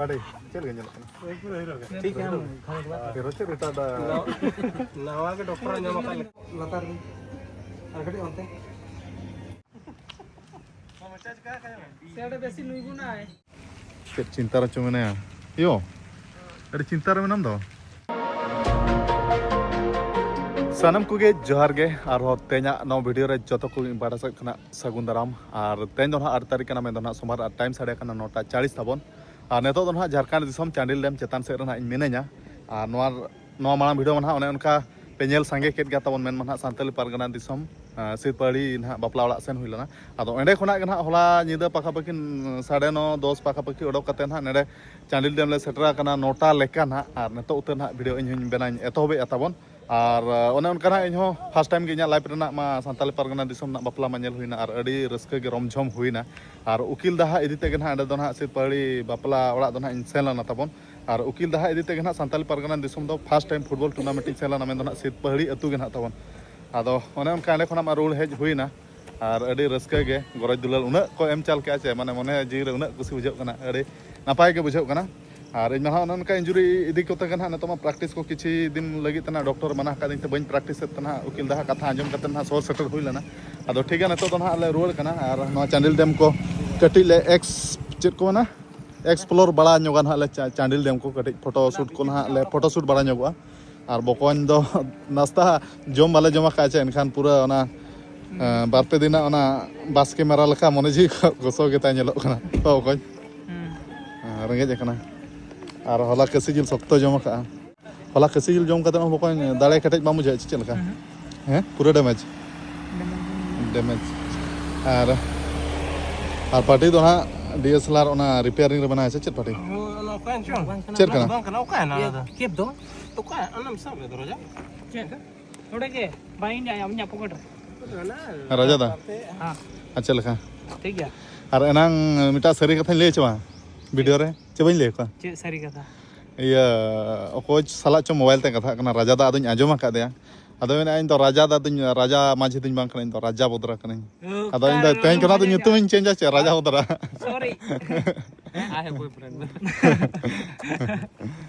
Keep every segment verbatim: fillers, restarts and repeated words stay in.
ᱟᱹᱰᱤ ᱪᱮᱫ ᱞᱮᱠᱟ ᱧᱮᱞᱚᱜ ᱠᱟᱱᱟ? ᱴᱷᱤᱠ ᱜᱮᱭᱟ᱾ ᱦᱤᱨᱳ ᱪᱮᱫ ᱨᱮᱴᱟᱨᱰ? ᱱᱟᱣᱟ ᱜᱮ ᱰᱚᱠᱴᱚᱨ ᱧᱟᱢ ᱟᱠᱟᱫ ᱞᱮᱠᱟ᱾ ᱞᱟᱛᱟᱨ ᱨᱮ᱾ ᱟᱨ ᱠᱟᱹᱴᱤᱡ ᱚᱱᱛᱮ᱾ ᱥᱮ ᱚᱸᱰᱮ ᱵᱮᱥᱤ ᱱᱩᱭ ᱜᱩᱱᱟᱭ᱾ ᱪᱮᱫ ᱪᱤᱱᱛᱟ ᱨᱮᱪᱚ ᱢᱮᱱᱟᱭᱟ? ᱭᱳ, ᱟᱹᱰᱤ ᱪᱤᱱᱛᱟ ᱨᱮ ᱢᱮᱱᱟᱢ ᱫᱚ᱾ ᱥᱟᱱᱟᱢ ᱠᱚᱜᱮ ᱡᱚᱦᱟᱨ ᱜᱮ, ᱟᱨᱦᱚᱸ ᱛᱮᱦᱮᱧᱟᱜ ᱱᱚᱣᱟ ᱵᱷᱤᱰᱤᱭᱳ ᱨᱮ ᱡᱚᱛᱚ ᱠᱚ ᱤᱧ ᱯᱟᱦᱴᱟ ᱥᱮᱫ ᱠᱷᱚᱱᱟᱜ ᱥᱟᱹᱜᱩᱱ ᱫᱟᱨᱟᱢ᱾ ᱟᱨ ᱛᱮᱦᱮᱧ ᱫᱚ ᱱᱟᱦᱟᱜ ᱟᱴ ᱛᱟᱹᱨᱤᱠᱷ ᱠᱟᱱᱟ, ᱢᱮᱱᱫᱚ ᱱᱟᱦᱟᱜ ᱥᱳᱢᱵᱟᱨ, ᱟᱨ ᱴᱟᱭᱤᱢ ᱥᱟᱰᱮ ᱠᱟᱱᱟ ᱱᱚᱴᱟ ᱪᱟᱞᱤᱥ ᱛᱟᱵᱚᱱ᱾ ᱟᱨ ᱱᱤᱛᱚᱜ ᱫᱚ ᱱᱟᱦᱟᱜ ᱡᱷᱟᱲᱠᱷᱚᱸᱰ ᱫᱤᱥᱚᱢ ᱪᱟᱱᱰᱤᱞ ᱰᱮᱢ ᱪᱮᱛᱟᱱ ᱥᱮᱫ ᱨᱮ ᱱᱟᱦᱟᱜ ᱤᱧ ᱢᱤᱱᱟᱹᱧᱟ᱾ ᱟᱨ ᱱᱚᱣᱟ, ᱱᱚᱣᱟ ᱢᱟᱲᱟᱝ ᱵᱷᱤᱰᱤᱭᱳ ᱢᱟ ᱱᱟᱦᱟᱜ ᱚᱱᱮ ᱚᱱᱠᱟ ᱯᱮ ᱧᱮᱞ ᱥᱟᱸᱜᱮ ᱠᱮᱫ ᱜᱮᱭᱟ ᱛᱟᱵᱚᱱ, ᱢᱮᱱ ᱢᱟ ᱱᱟᱦᱟᱜ ᱥᱟᱱᱛᱟᱞᱤ ᱯᱟᱨᱜᱟᱱᱟ ᱫᱤᱥᱚᱢ, ᱟᱸ, ᱥᱤᱨᱯᱟᱹᱦᱟᱲᱤ ᱱᱟᱦᱟᱜ ᱵᱟᱯᱞᱟ ᱚᱲᱟᱜ ᱥᱮᱱ ᱦᱩᱭ ᱞᱮᱱᱟ᱾ ᱟᱫᱚ ᱚᱸᱰᱮ ᱠᱷᱚᱱᱟᱜ ᱜᱮ ᱱᱟᱦᱟᱜ ᱦᱚᱞᱟ ᱧᱤᱫᱟᱹ ᱯᱟᱠᱟᱯᱟᱠᱤ, ᱩᱸ, ᱥᱟᱲᱮ ᱱᱚ, ᱫᱚᱥ ᱯᱟᱠᱟᱯᱟᱠᱤ ᱚᱰᱚᱠ ᱠᱟᱛᱮ ᱱᱟᱦᱟᱜ ᱱᱚᱰᱮ ᱪᱟᱱᱰᱤᱞ ᱰᱮᱢ ᱞᱮ ᱥᱮᱴᱮᱨ ᱟᱠᱟᱱᱟ ᱱᱚᱴᱟ ᱞᱮᱠᱟ ᱱᱟᱦᱟᱜ᱾ ᱟᱨ ᱱᱤᱛᱚᱜ ᱩᱛᱟᱹᱨ ᱱᱟᱦᱟᱜ ᱵᱷᱤᱰᱤᱭᱳ ᱤᱧ ᱦᱚᱧ ᱵᱮᱱᱟᱣ ᱤᱧ ᱮᱛᱚᱦᱚᱵᱮᱫᱼᱟ ᱛᱟᱵᱚᱱ᱾ ᱟᱨ, ᱟᱸ, ᱚᱱᱮ ᱚᱱᱠᱟ ᱱᱟᱦᱟᱜ ᱤᱧᱦᱚᱸ ᱯᱷᱟᱥᱴ ᱴᱟᱭᱤᱢ ᱜᱮ ᱤᱧᱟᱹᱜ ᱞᱟᱭᱤᱯᱷ ᱨᱮᱱᱟᱜ ᱢᱟ ᱥᱟᱱᱛᱟᱞᱤ ᱯᱟᱨᱜᱟᱱᱟ ᱫᱤᱥᱚᱢ ᱨᱮᱱᱟᱜ ᱵᱟᱯᱞᱟ ᱢᱟ ᱧᱮᱞ ᱦᱩᱭᱱᱟ, ᱟᱨ ᱟᱹᱰᱤ ᱨᱟᱹᱥᱠᱟᱹ ᱜᱮ ᱨᱚᱢ ᱡᱷᱚᱢ ᱦᱩᱭᱱᱟ᱾ ᱟᱨ ᱩᱠᱤᱞ ᱫᱟᱦᱟ ᱤᱫᱤ ᱛᱮᱜᱮ ᱱᱟᱦᱟᱜ ᱚᱸᱰᱮ ᱫᱚ ᱱᱟᱦᱟᱜ ᱥᱤᱨᱯᱟᱹᱦᱟᱲᱤ ᱵᱟᱯᱞᱟ ᱚᱲᱟᱜ ᱫᱚ ᱱᱟᱦᱟᱜ ᱤᱧ ᱥᱮᱱ ᱞᱮᱱᱟ ᱛᱟᱵᱚᱱ᱾ ᱟᱨ ᱩᱠᱤᱞ ᱫᱟᱦᱟ ᱤᱫᱤ ᱛᱮᱜᱮ ᱱᱟᱦᱟᱜ ᱥᱟᱱᱛᱟᱞᱤ ᱯᱟᱨᱜᱟᱱᱟ ᱫᱤᱥᱚᱢ ᱫᱚ ᱯᱷᱟᱥᱴ ᱴᱟᱭᱤᱢ ᱯᱷᱩᱴᱵᱚᱞ ᱴᱩᱨᱱᱟᱢᱮᱱᱴ ᱤᱧ ᱥᱮᱱ ᱞᱮᱱᱟ, ᱢᱮᱱᱫᱚ ᱱᱟᱦᱟᱜ ᱥᱤᱨᱯᱟᱹᱦᱟᱲᱤ ᱟᱹᱛᱩ ᱜᱮ ᱱᱟᱦᱟᱜ ᱛᱟᱵᱚᱱ᱾ ᱟᱫᱚ ᱚᱱᱮ ᱚᱱᱠᱟ ᱚᱸᱰᱮ ᱠᱷᱚᱱᱟᱜ ᱢᱟ ᱨᱩᱣᱟᱹᱲ ᱦᱮᱡ ᱦᱩᱭᱱᱟ, ᱟᱨ ᱟᱹᱰᱤ ᱨᱟᱹᱥᱠᱟᱹ ᱜᱮ ᱜᱚᱨᱚᱡᱽ ᱫᱩᱞᱟᱹᱲ ᱩᱱᱟᱹᱜ ᱠᱚ ᱮᱢ ᱪᱟᱞ ᱠᱮᱜᱼᱟ ᱪᱮ, ᱢᱟᱱᱮ ᱢᱚᱱᱮ ᱡᱤᱣᱤ ᱨᱮ ᱩᱱᱟᱹᱜ ᱠᱩᱥᱤ ᱵᱩᱡᱷᱟᱹᱜ ᱠᱟᱱᱟ, ᱟᱹᱰᱤ ᱱᱟᱯᱟᱭ ᱜᱮ ᱵᱩᱡᱷᱟᱹᱜ ᱠᱟᱱᱟ᱾ ᱟᱨ ᱤᱧ ᱢᱟ ᱱᱟᱦᱟᱜ ᱚᱱᱮ ᱚᱱᱠᱟ ᱤᱱᱡᱩᱨᱤ ᱤᱫᱤ ᱠᱚᱛᱮ ᱜᱮ ᱱᱟᱦᱟᱜ ᱱᱤᱛᱚᱜ ᱢᱟ ᱯᱨᱮᱠᱴᱤᱥ ᱠᱚ ᱠᱤᱪᱷᱩ ᱫᱤᱱ ᱞᱟᱹᱜᱤᱫ ᱛᱮ ᱱᱟᱦᱟᱜ ᱰᱚᱠᱴᱚᱨ ᱢᱟᱱᱟ ᱟᱠᱟᱫᱤᱧ ᱛᱮ ᱵᱟᱹᱧ ᱯᱨᱮᱠᱴᱤᱥ ᱮᱫ ᱛᱮ ᱱᱟᱦᱟᱜ ᱩᱠᱤᱞ ᱫᱟᱦᱟ ᱠᱟᱛᱷᱟ ᱟᱸᱡᱚᱢ ᱠᱟᱛᱮ ᱱᱟᱦᱟᱜ ᱥᱚᱨ ᱥᱮᱴᱮᱨ ᱦᱩᱭ ᱞᱮᱱᱟ᱾ ᱟᱫᱚ ᱴᱷᱤᱠ ᱜᱮᱭᱟ, ᱱᱤᱛᱚᱜ ᱫᱚ ᱱᱟᱦᱟᱜ ᱞᱮ ᱨᱩᱣᱟᱹᱲ ᱠᱟᱱᱟ᱾ ᱟᱨ ᱱᱚᱣᱟ ᱪᱟᱱᱰᱤᱞ ᱰᱮᱢ ᱠᱚ ᱠᱟᱹᱴᱤᱡ ᱞᱮ ᱮᱠᱥ-, ᱪᱮᱫ ᱠᱚ ᱢᱮᱱᱟ, ᱮᱠᱥᱯᱞᱳᱨ ᱵᱟᱲᱟ ᱧᱚᱜᱟ ᱱᱟᱦᱟᱜ ᱞᱮ ᱪᱟ-, ᱪᱟᱱᱰᱤᱞ ᱰᱮᱢ ᱠᱚ ᱠᱟᱹᱴᱤᱡ ᱯᱷᱳᱴᱳ ᱥᱩᱴ ᱠᱚ ᱱᱟᱦᱟᱜ ᱞᱮ ᱯᱷᱳᱴᱳ ᱥᱩᱴ ᱵᱟᱲᱟ ᱧᱚᱜᱚᱜᱼᱟ᱾ ᱟᱨ ᱵᱚᱠᱚᱧ ᱫᱚ ᱱᱟᱥᱛᱟ ᱡᱚᱢ ᱵᱟᱞᱮ ᱡᱚᱢ ᱟᱠᱟᱫᱼᱟ ᱪᱮ, ᱮᱱᱠᱷᱟᱱ ᱯᱩᱨᱟᱹ ᱚᱱᱟ, ᱮᱸ, ᱵᱟᱨ ᱯᱮ ᱫᱤᱱᱟᱜ ᱚᱱᱟ ᱵᱟᱥᱠᱮ ᱢᱮᱨᱟ ᱞᱮᱠᱟ ᱢᱚᱱᱮ ᱡᱤᱣᱤ ᱠᱚ ᱜᱚᱥᱚ ᱜᱮ ᱛᱟᱭ ᱧᱮᱞᱚᱜ ᱠᱟᱱᱟ᱾ ᱛᱚ ᱵᱚᱠᱚᱧ? ᱦᱩᱸ᱾ ᱦᱮᱸ, ᱨᱮᱸᱜᱮᱡ ᱟᱠᱟᱱᱟ᱾ ᱟᱨ ᱦᱚᱞᱟ ᱠᱟᱹᱥᱤ ᱡᱤᱞ ᱥᱚᱠᱛᱚ ᱡᱚᱢ ᱟᱠᱟᱫᱼᱟ᱾ ᱦᱚᱞᱟ ᱠᱟᱹᱥᱤ ᱡᱤᱞ ᱡᱚᱢ ᱠᱟᱛᱮ ᱦᱚᱸ ᱵᱚᱠᱚᱧ ᱫᱟᱲᱮ ᱠᱮᱴᱮᱡ ᱵᱟᱢ ᱵᱩᱡᱷᱟᱹᱣᱮᱫ ᱪᱮ ᱪᱮᱫ ᱞᱮᱠᱟ? ᱦᱩᱸ᱾ ᱦᱮᱸ, ᱯᱩᱨᱟᱹ ᱰᱮᱢᱮᱡᱽ᱾ ᱰᱮᱢᱮᱡᱽ᱾ ᱟᱨ, ᱟᱨ ᱯᱟᱴᱤ ᱫᱚ ᱦᱟᱸᱜ ᱰᱤ ᱮᱥ ᱮᱞ ᱟᱨ ᱚᱱᱟ ᱨᱤᱯᱮᱭᱟᱨᱤᱝ ᱨᱮ ᱢᱮᱱᱟᱭᱟ ᱥᱮ ᱪᱮᱫ ᱯᱟᱴᱤ? ᱦᱳᱭ, ᱚᱱᱟ ᱚᱠᱟᱭᱮᱱ ᱪᱚᱝ? ᱵᱟᱝ ᱠᱟᱱᱟ᱾ ᱪᱮᱫ ᱠᱟᱱᱟ? ᱵᱟᱝ ᱠᱟᱱᱟ, ᱚᱠᱟᱭᱮᱱᱟ ᱚᱱᱟ ᱫᱚ? ᱠᱮᱯ ᱫᱚ? ᱚᱠᱟ? ᱚᱱᱟᱢ ᱥᱟᱵ ᱞᱮᱫ ᱫᱚ, ᱨᱟᱡᱟ? ᱪᱮᱫ? ᱱᱚᱰᱮ ᱜᱮ, ᱵᱟᱝ, ᱤᱧᱟᱹᱜ, ᱤᱧᱟᱹᱜ ᱯᱚᱠᱮᱴ ᱨᱮ᱾ ᱨᱟᱡᱟ ᱫᱟ? ᱦᱮᱸ᱾ ᱟᱨ ᱪᱮᱫ ᱞᱮᱠᱟ? ᱴᱷᱤᱠ ᱜᱮᱭᱟ᱾ ᱟᱨ ᱮᱱᱟᱝ ᱢᱤᱫᱴᱟᱝ ᱥᱟᱹᱨᱤ ᱠᱟᱛᱷᱟᱧ ᱞᱟᱹᱭ ᱦᱚᱪᱚᱣᱟ ᱵᱷᱤᱰᱤᱭᱳ ᱨᱮ, ᱪᱮ ᱵᱟᱹᱧ ᱞᱟᱹᱭ ᱟᱠᱚᱣᱟ? ᱪᱮᱫ ᱥᱟᱹᱨᱤ ᱠᱟᱛᱷᱟ? ᱤᱭᱟᱹ, ᱚᱠᱚᱭ ᱥᱟᱞᱟᱜ ᱪᱚ ᱢᱳᱵᱟᱭᱤᱞ ᱛᱮ ᱠᱟᱛᱷᱟᱜ ᱠᱟᱱᱟ, ᱨᱟᱡᱟ ᱫᱟ ᱟᱫᱚᱧ ᱟᱸᱡᱚᱢ ᱟᱠᱟᱫᱮᱭᱟ᱾ ᱟᱫᱚ ᱢᱮᱱᱟ, "ᱤᱧ ᱫᱚ ᱨᱟᱡᱟ ᱫᱟ ᱫᱩᱧ, ᱨᱟᱡᱟ ᱢᱟᱹᱡᱷᱤ ᱫᱩᱧ ᱵᱟᱝ ᱠᱟᱱᱟ, ᱤᱧ ᱫᱚ ᱨᱟᱡᱟ ᱵᱚᱫᱽᱨᱟ ᱠᱟᱹᱱᱟᱹᱧ᱾" ᱚ, ᱟᱫᱚ ᱤᱧ ᱫᱚ ᱚᱠᱟᱨᱮ ᱛᱮᱦᱮᱧ ᱚᱱᱟ ᱠᱷᱚᱱᱟᱜ ᱫᱚ ᱢᱟᱹᱡᱷᱤ ᱧᱩᱛᱩᱢᱤᱧ ᱪᱮᱧᱡᱟ ᱪᱮ, ᱨᱟᱡᱟ ᱵᱚᱫᱽᱨᱟ᱾ ᱥᱚᱨᱤ᱾ I have boyfriend.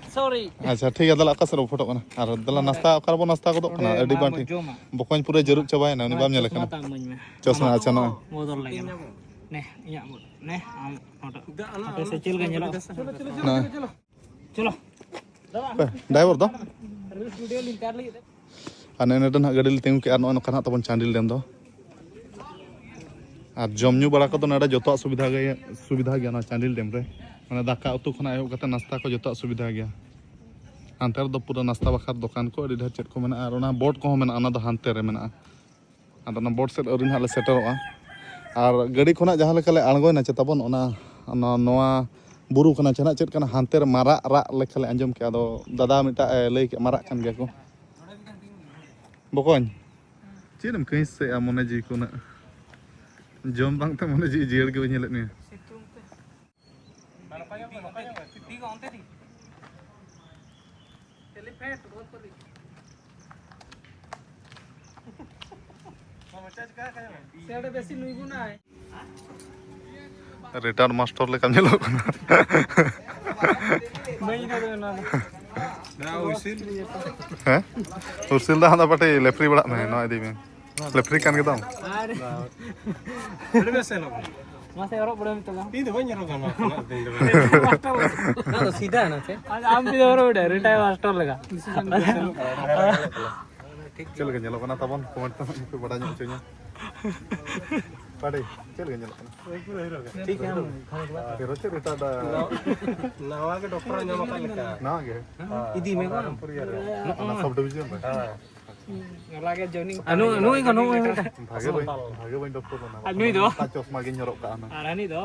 Sorry. ᱟᱪᱪᱷᱟ, ᱴᱷᱤᱠ ᱜᱮᱭᱟ, ᱫᱮᱞᱟ ᱚᱠᱟ ᱥᱮᱫ ᱨᱮᱵᱚ ᱯᱷᱳᱴᱳᱜ ᱠᱟᱱᱟ? ᱟᱨ ᱫᱮᱞᱟ ᱱᱟᱥᱛᱟ ᱚᱠᱟ ᱨᱮᱵᱚ ᱱᱟᱥᱛᱟ ᱜᱚᱫᱚᱜ ᱠᱟᱱᱟ? ᱱᱚᱰᱮ ᱟᱹᱰᱤ ᱢᱟ ᱵᱟᱝ ᱵᱚᱱ ᱴᱷᱤᱠ᱾ ᱡᱚᱢᱟ᱾ ᱵᱚᱠᱚᱧ ᱯᱩᱨᱟᱹ ᱡᱟᱹᱨᱩᱵ ᱪᱟᱵᱟᱭᱮᱱᱟ, ᱩᱱᱤ ᱵᱟᱢ ᱧᱮᱞᱮ ᱪᱚᱥᱢᱟ ᱠᱟᱱᱟ᱾ ᱛᱟᱢ ᱤᱢᱟᱹᱧ ᱢᱮ᱾ ᱪᱚᱥᱢᱟ, ᱟᱢᱟᱜ ᱟᱪᱪᱷᱟ, ᱱᱚᱜᱼᱚᱭ᱾ ᱵᱚᱫᱚᱞ ᱞᱟᱹᱜᱤᱫ ᱢᱮ᱾ ᱱᱮ, ᱤᱧᱟᱹᱜ ᱵᱚᱫᱚᱞ᱾ ᱱᱮ, ᱟᱢ ᱦᱚᱴᱚᱜ᱾ ᱦᱟᱯᱮ ᱥᱮ ᱪᱮᱫ ᱞᱮᱠᱟ ᱧᱮᱞᱚᱜᱼᱟ? ᱱᱚᱜᱼᱚᱭ᱾ ᱪᱚᱞᱚ᱾ ᱯᱮ, ᱰᱟᱭᱵᱚᱨ ᱫᱚ? ᱨᱤᱞᱥ ᱵᱷᱤᱰᱤᱭᱳ ᱞᱤᱧ ᱛᱮᱭᱟᱨ ᱞᱟᱹᱜᱤᱫ᱾ ᱟᱨ ᱱᱚᱜᱼᱚᱭ ᱱᱚᱰᱮ ᱱᱟᱦᱟᱜ ᱜᱟᱹᱰᱤ ᱞᱮ ᱛᱤᱸᱜᱩ ᱠᱮᱜᱼᱟ, ᱟᱨ ᱱᱚᱜᱼᱚᱭ ᱱᱚᱝᱠᱟ ᱱᱟᱦᱟᱜ ᱛᱟᱵᱚᱱ ᱪᱟᱱᱰᱤᱞ ᱰᱮᱢ ᱫᱚ᱾ ᱟᱨ ᱡᱚᱢ ᱧᱩ ᱵᱟᱲᱟ ᱠᱚᱫᱚ ᱱᱚᱰᱮ ᱡᱚᱛᱚᱣᱟᱜ ᱥᱩᱵᱤᱫᱷᱟ ᱜᱮ, ᱥᱩᱵᱤᱫᱷᱟ ᱜᱮᱭᱟ ᱱᱚᱣᱟ ᱪᱟᱱᱰᱤᱞ ᱰᱮᱢ ᱨᱮ᱾ ᱢᱟᱱᱮ ᱫᱟᱠᱟ ᱩᱛᱩ ᱠᱷᱚᱱᱟᱜ ᱮᱦᱚᱵ ᱠᱟᱛᱮ ᱱᱟᱥᱛᱟ ᱠᱚ ᱡᱚᱛᱚᱣᱟᱜ ᱥᱩᱵᱤᱫᱷᱟ ᱜᱮᱭᱟ᱾ ᱦᱟᱱᱛᱮ ᱨᱮᱫᱚ ᱯᱩᱨᱟᱹ ᱱᱟᱥᱛᱟ ᱵᱟᱠᱷᱟᱨ ᱫᱚᱠᱟᱱ ᱠᱚ ᱟᱹᱰᱤ ᱰᱷᱮᱨ ᱪᱮᱫ ᱠᱚ ᱢᱮᱱᱟᱜᱼᱟ, ᱟᱨ ᱚᱱᱟ ᱵᱳᱴ ᱠᱚᱦᱚᱸ ᱢᱮᱱᱟᱜᱼᱟ, ᱚᱱᱟ ᱫᱚ ᱦᱟᱱᱛᱮ ᱨᱮ ᱢᱮᱱᱟᱜᱼᱟ᱾ ᱟᱫᱚ ᱚᱱᱟ ᱵᱳᱴ ᱥᱮᱫ ᱟᱹᱣᱨᱤ ᱱᱟᱦᱟᱜ ᱞᱮ ᱥᱮᱴᱮᱨᱚᱜᱼᱟ᱾ ᱟᱨ ᱜᱟᱹᱰᱤ ᱠᱷᱚᱱᱟᱜ ᱡᱟᱦᱟᱸ ᱞᱮᱠᱟ ᱞᱮ ᱟᱬᱜᱚᱭᱮᱱᱟ ᱪᱮ ᱛᱟᱵᱚᱱ, ᱚᱱᱟ, ᱚᱱᱟ, ᱱᱚᱣᱟ ᱵᱩᱨᱩ ᱠᱟᱱᱟ ᱪᱮ ᱱᱟᱦᱟᱜ, ᱪᱮᱫ ᱠᱟᱱᱟ, ᱦᱟᱱᱛᱮ ᱨᱮ ᱢᱟᱨᱟᱜ ᱨᱟᱜ ᱞᱮᱠᱟ ᱞᱮ ᱟᱸᱡᱚᱢ ᱠᱮᱜᱼᱟ᱾ ᱟᱫᱚ ᱫᱟᱫᱟ ᱢᱤᱫᱴᱟᱜ ᱮ ᱞᱟᱹᱭ ᱠᱮᱜᱼᱟ, ᱢᱟᱨᱟᱜ ᱠᱟᱱ ᱜᱮᱭᱟ ᱠᱚ᱾ ᱵᱚᱠᱚᱧ, ᱪᱮᱫ ᱮᱢ ᱠᱟᱹᱦᱤᱥᱮᱜᱼᱟ ᱢᱚᱱᱮ ᱡᱤᱣᱤ ᱠᱚ ᱩᱱᱟᱹᱜ? ᱡᱚᱢ ᱵᱟᱝ ᱛᱮ ᱢᱚᱱᱮ ᱡᱤᱣᱤ ᱡᱤᱭᱟᱹᱲ ᱜᱮ ᱵᱟᱹᱧ ᱧᱮᱞᱮᱫ ᱢᱮᱭᱟ᱾ ᱨᱤᱴᱟᱭᱟᱨᱰ ᱢᱟᱥᱴᱟᱨ ᱞᱮᱠᱟᱢ ᱧᱮᱞᱚᱜ ᱠᱟᱱᱟ᱾ ᱦᱮᱸ? ᱩᱨᱥᱤᱞ ᱫᱟ, ᱦᱟᱸᱰᱮ ᱯᱟᱴᱤ ᱞᱮᱯᱷᱨᱤ ᱵᱟᱲᱟᱜ ᱢᱮ, ᱱᱚᱣᱟ ᱤᱫᱤ ᱢᱮ᱾ ᱞᱮᱯᱷᱨᱤ ᱠᱟᱱ ᱜᱮᱛᱟᱢ? ᱟᱨ ᱟᱹᱰᱤ ᱵᱮᱥ ᱧᱮᱞᱚᱜ ᱠᱟᱱᱟ᱾ ᱢᱟᱥᱮ ᱦᱚᱨᱚᱜ ᱵᱟᱲᱟᱭ ᱢᱮ ᱛᱟᱞᱟᱝ᱾ ᱤᱧ ᱫᱚ ᱵᱟᱹᱧ ᱦᱚᱨᱚᱜᱟ ᱱᱚᱣᱟ ᱠᱚᱨᱮ ᱫᱤᱱ ᱫᱚ᱾ ᱚᱱᱟ ᱫᱚ ᱥᱤᱫᱷᱟ ᱱᱟ ᱥᱮ? ᱟᱨ ᱟᱢ ᱡᱩᱫᱤ ᱦᱚᱨᱚᱜ ᱵᱟᱲᱟᱭᱟ, ᱨᱤᱴᱟᱭᱟᱨ ᱢᱟᱥᱴᱟᱨ ᱞᱮᱠᱟ᱾ ᱪᱮᱫ ᱞᱮᱠᱟ ᱧᱮᱞᱚᱜ ᱠᱟᱱᱟ ᱛᱟᱵᱚᱱ? ᱠᱚᱢᱮᱱᱴ ᱛᱮ ᱱᱟᱦᱟᱜ ᱯᱮ ᱵᱟᱰᱟᱭ ᱧᱚᱜ ᱦᱚᱪᱚᱧᱟ᱾ ᱯᱟᱰᱮ, ᱪᱮᱫ ᱞᱮᱠᱟ ᱧᱮᱞᱚᱜ ᱠᱟᱱᱟ? ᱴᱷᱤᱠ ᱜᱮᱭᱟ᱾ ᱦᱤᱨᱳ ᱪᱮᱫ ᱨᱤᱴᱟᱭᱟᱨᱰ ᱫᱟ? ᱱᱟᱣᱟ ᱜᱮ ᱰᱚᱠᱴᱚᱨ ᱧᱟᱢ ᱟᱠᱟᱫ ᱞᱮᱠᱟ᱾ ᱱᱟᱣᱟ ᱜᱮ? ᱤᱫᱤ ᱢᱮ ᱵᱟᱝ? ᱚᱱᱟ ᱥᱟᱵ ᱰᱤᱵᱤᱡᱚᱱ ᱨᱮ? ᱦᱮᱸ᱾ ᱦᱚᱞᱟ ᱜᱮ ᱡᱚᱭᱱᱤᱝ ᱟᱨ ᱱᱩᱭ, ᱱᱩᱭ ᱜᱮ, ᱱᱩᱭ ᱜᱮ ᱢᱤᱫᱴᱟᱝ᱾ ᱵᱷᱟᱜᱮ ᱵᱟᱹᱧ, ᱵᱷᱟᱜᱮ ᱵᱟᱹᱧ ᱰᱚᱠᱴᱚᱨ ᱞᱮᱱᱟ᱾ ᱟᱨ ᱱᱩᱭ ᱫᱚ? ᱚᱱᱟ ᱪᱚᱥᱢᱟ ᱜᱤᱧ ᱦᱚᱨᱚᱜ ᱠᱟᱜᱼᱟ ᱱᱟᱝ᱾ ᱟᱨ ᱦᱟᱹᱱᱤ ᱫᱚ?